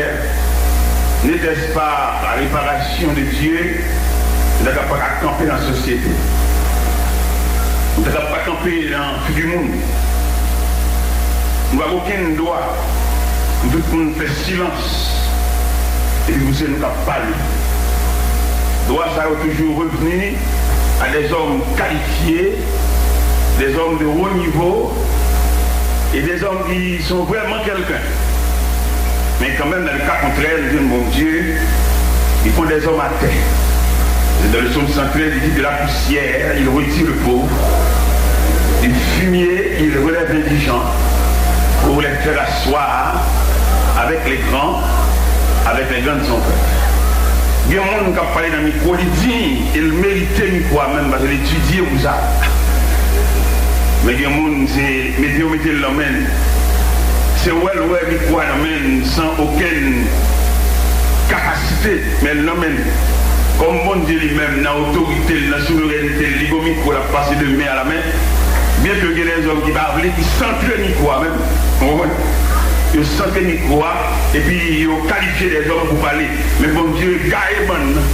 n'était-ce pas la réparation de Dieu, nou ta ka pa ka kanpe nan sosyete. Nou ta ka pa kanpe nan figi moun. Nou pa gen okenn dwa pou tout moun fè silans epi pou se nou k ap pale. Dwa sa yo toujou revni a des hommes qualifiés, des hommes de haut niveau et des hommes qui sont vraiment quelqu'un. Men kanmenm, nan le ka kontrè, nou jwenn Bondye, li pran des hommes à terre. Dans le psaume cent treize, il dit, de la poussière, il retire le pauvre, du fumier, il relève l'indigent, pour les faire asseoir avec les grands, avec les grandes honneurs. Gen moun k ap pale nan mikwo, li diy e l merite mikwo a menm, paske l etidye pou sa. Men gen moun, se mete yo mete l nan men l. Se wè l wè mikwo a nan men l san okenn kapasite, men l nan men l. Kòm Bondye li menm, nan otorite l, nan souverènte l, li gen mikwo, l ap pase de men a la men. Byen ke gen dèzòm ki pa vle, ki santre mikwo a menm. Ou konprann? Yo santre mikwo a, epi yo kalifye dèzòm pou pale. Men Bondye gaye bann nan.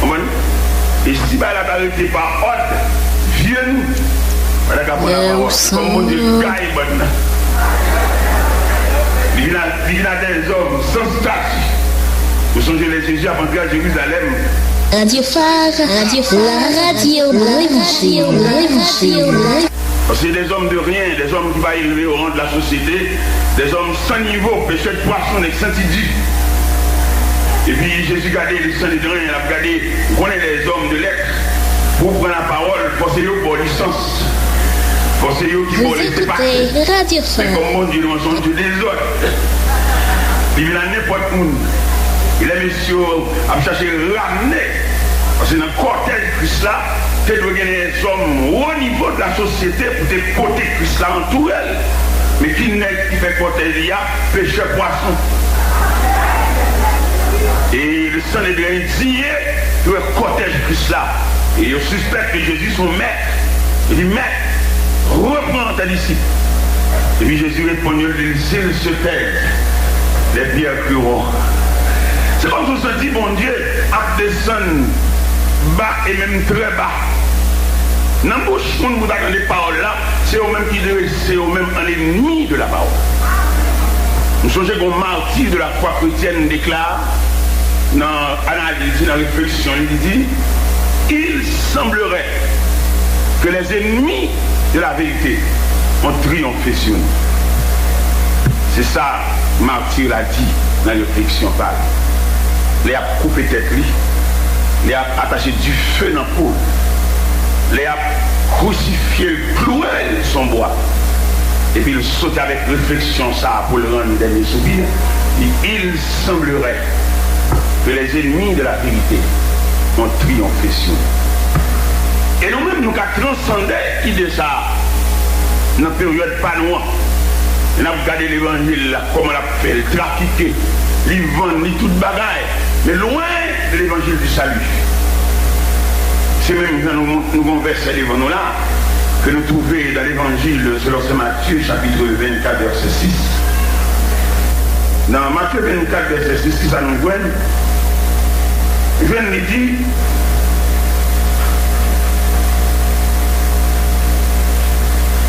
Konprann? E si bagay la ta rete pa òd vye nou, pa ta ka pran lapawòl. Kòm Bondye gaye bann nan. Li vin a, li vin a dèzòm san stati. Ou sonje lè Jezi ap antre a Jerizalèm. Radio Phare, Radio Phare, la radio de l'évangile, l'évangile. Paske des hommes de rien, des hommes ki pa elve o ran de la sosyete, des hommes sans niveau, pêcheurs de poissons, nèg san ti di. Epi Jezi gade le Sanedren, l ap gade, ou konnen les hommes de lettres, pou pran lapawòl, fò se yo ba w lisans. Fò se yo ki ba w lese pase. Men kòm Bondye nou an se yon Dye dezòd, li vin a nenpòt moun. E lè mesye yo ap chache ramne, paske nan kòtèj Kris la, te dwe gen dèzòm wo nivo de la sosyete pou te pote Kris la, antoure l. Men ki nèg ki fè kòtèj li a? Pechè pwason. E le Sanedren endiye, yo wè kòtèj Kris la. E yo sispèk ke Jezi se yon mèt. Yo di, Mèt, repran tes disciples. Epi Jezi reponn yo, li di, S'ils se taisent, les pierres crieront. Se kòmsi w santi Bondye ap desann ba e menm trè ba. Nan bouch moun pou ta tande pawòl la, se yo menm ki drese yo menm an enmi de la parole. M sonje gen yon martir de la foi chrétienne deklare, nan analiz li, nan refleksyon li, li di, Il semblerait que les ennemis de la vérité ont triomphé sur nous. Se sa martir la di nan refleksyon pa l. Lè y ap koupe tèt li, lè y ap atache dife nan po l, lè y ap krisifye l, klouwe l sou yon bwa, epi l sote avèk refleksyon sa a pou l rann dènye soupir, li, Il semblerait que les ennemis de la vérité ont triomphé sur nous. E nou menm, nou ka transande ide sa a nan peryòd pa nou an. N ap gade levanjil la, kòman l ap fè, l trafike, li vann, li tout bagay, men lwen de levanjil di sali. Se menm jan nou, nou gen yon vèsè devan nou la, ke nou twouve dans l'Évangile selon Saint Matthieu, chapitre vingt-quatre, verset six. Nan Matye vennkat, vèsè sis, kisa nou jwenn? Jwenn li di,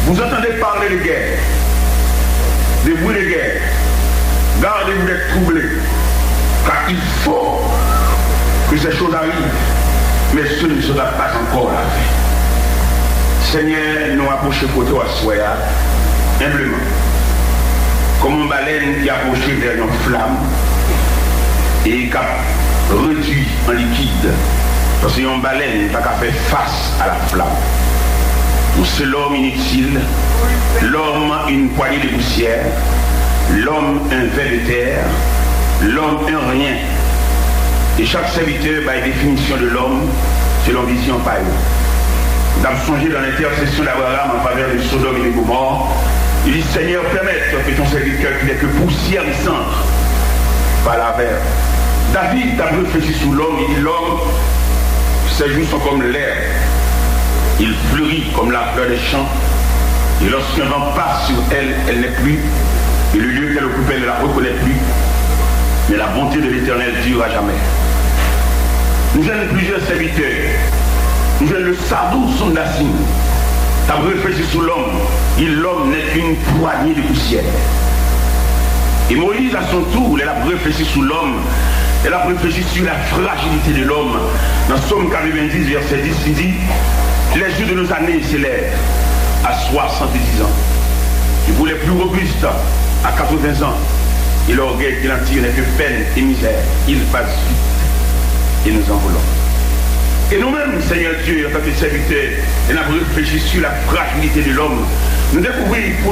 Vous entendez parler de guerre, de bruit de guerre. Gardez-vous d'être troublés, car il faut que ces choses arrivent, mais ce ne sera pas encore la fin. Senyè, nou apwoche kote w aswè a, enbleman, kòm yon balèn ki apwoche vè yon flam e k ap redui an likid, paske yon balèn pa ka fè fas à la flamme. Nous, c'est l'homme inutile, l'homme une poignée de poussière, l'homme un ver de terre, l'homme un rien. E chak sèvitè bay definisyon de lòm selon vizyon pa yo. N ap sonje dans l'intercession d'Abraham en faveur de Sodome et de Gomorrhe, il dit, Seigneur, permets que ton serviteur qui n'est que poussière et cendre parle avec. David t ap reflechi sou lòm, li di, L'homme, ses jours sont comme l'herbe. Il fleurit comme la fleur des champs. Et lorsqu'un vent passe sur elle, elle n'est plus Et le lieu qu'elle occupait ne la reconnaît plus, mais la bonté de l'Éternel dure à jamais. Nou jwenn plizyè sèvitè. Nou jwenn le sadou Soundasin, k ap reflechi sou lòm, et l'homme n'est qu'une poignée de poussière. Et Moïse, à son tour, lè l ap reflechi sou lòm, lè l ap reflechi sur la fragilité de l'homme, nan Sòm katrevendis, vèsè dis, li di, les jours de nos années s'élèvent à soixante-dix ans. Et pour les plus robustes, à quatre-vingts ans, et l'orgueil qui l'attire n'est que peine et misère. Ils passent vite et nous envolons. E nou menm, Senyè Dye, antanke sèvitè, lè n ap reflechi sur la fragilité de l'homme, nou dekouvri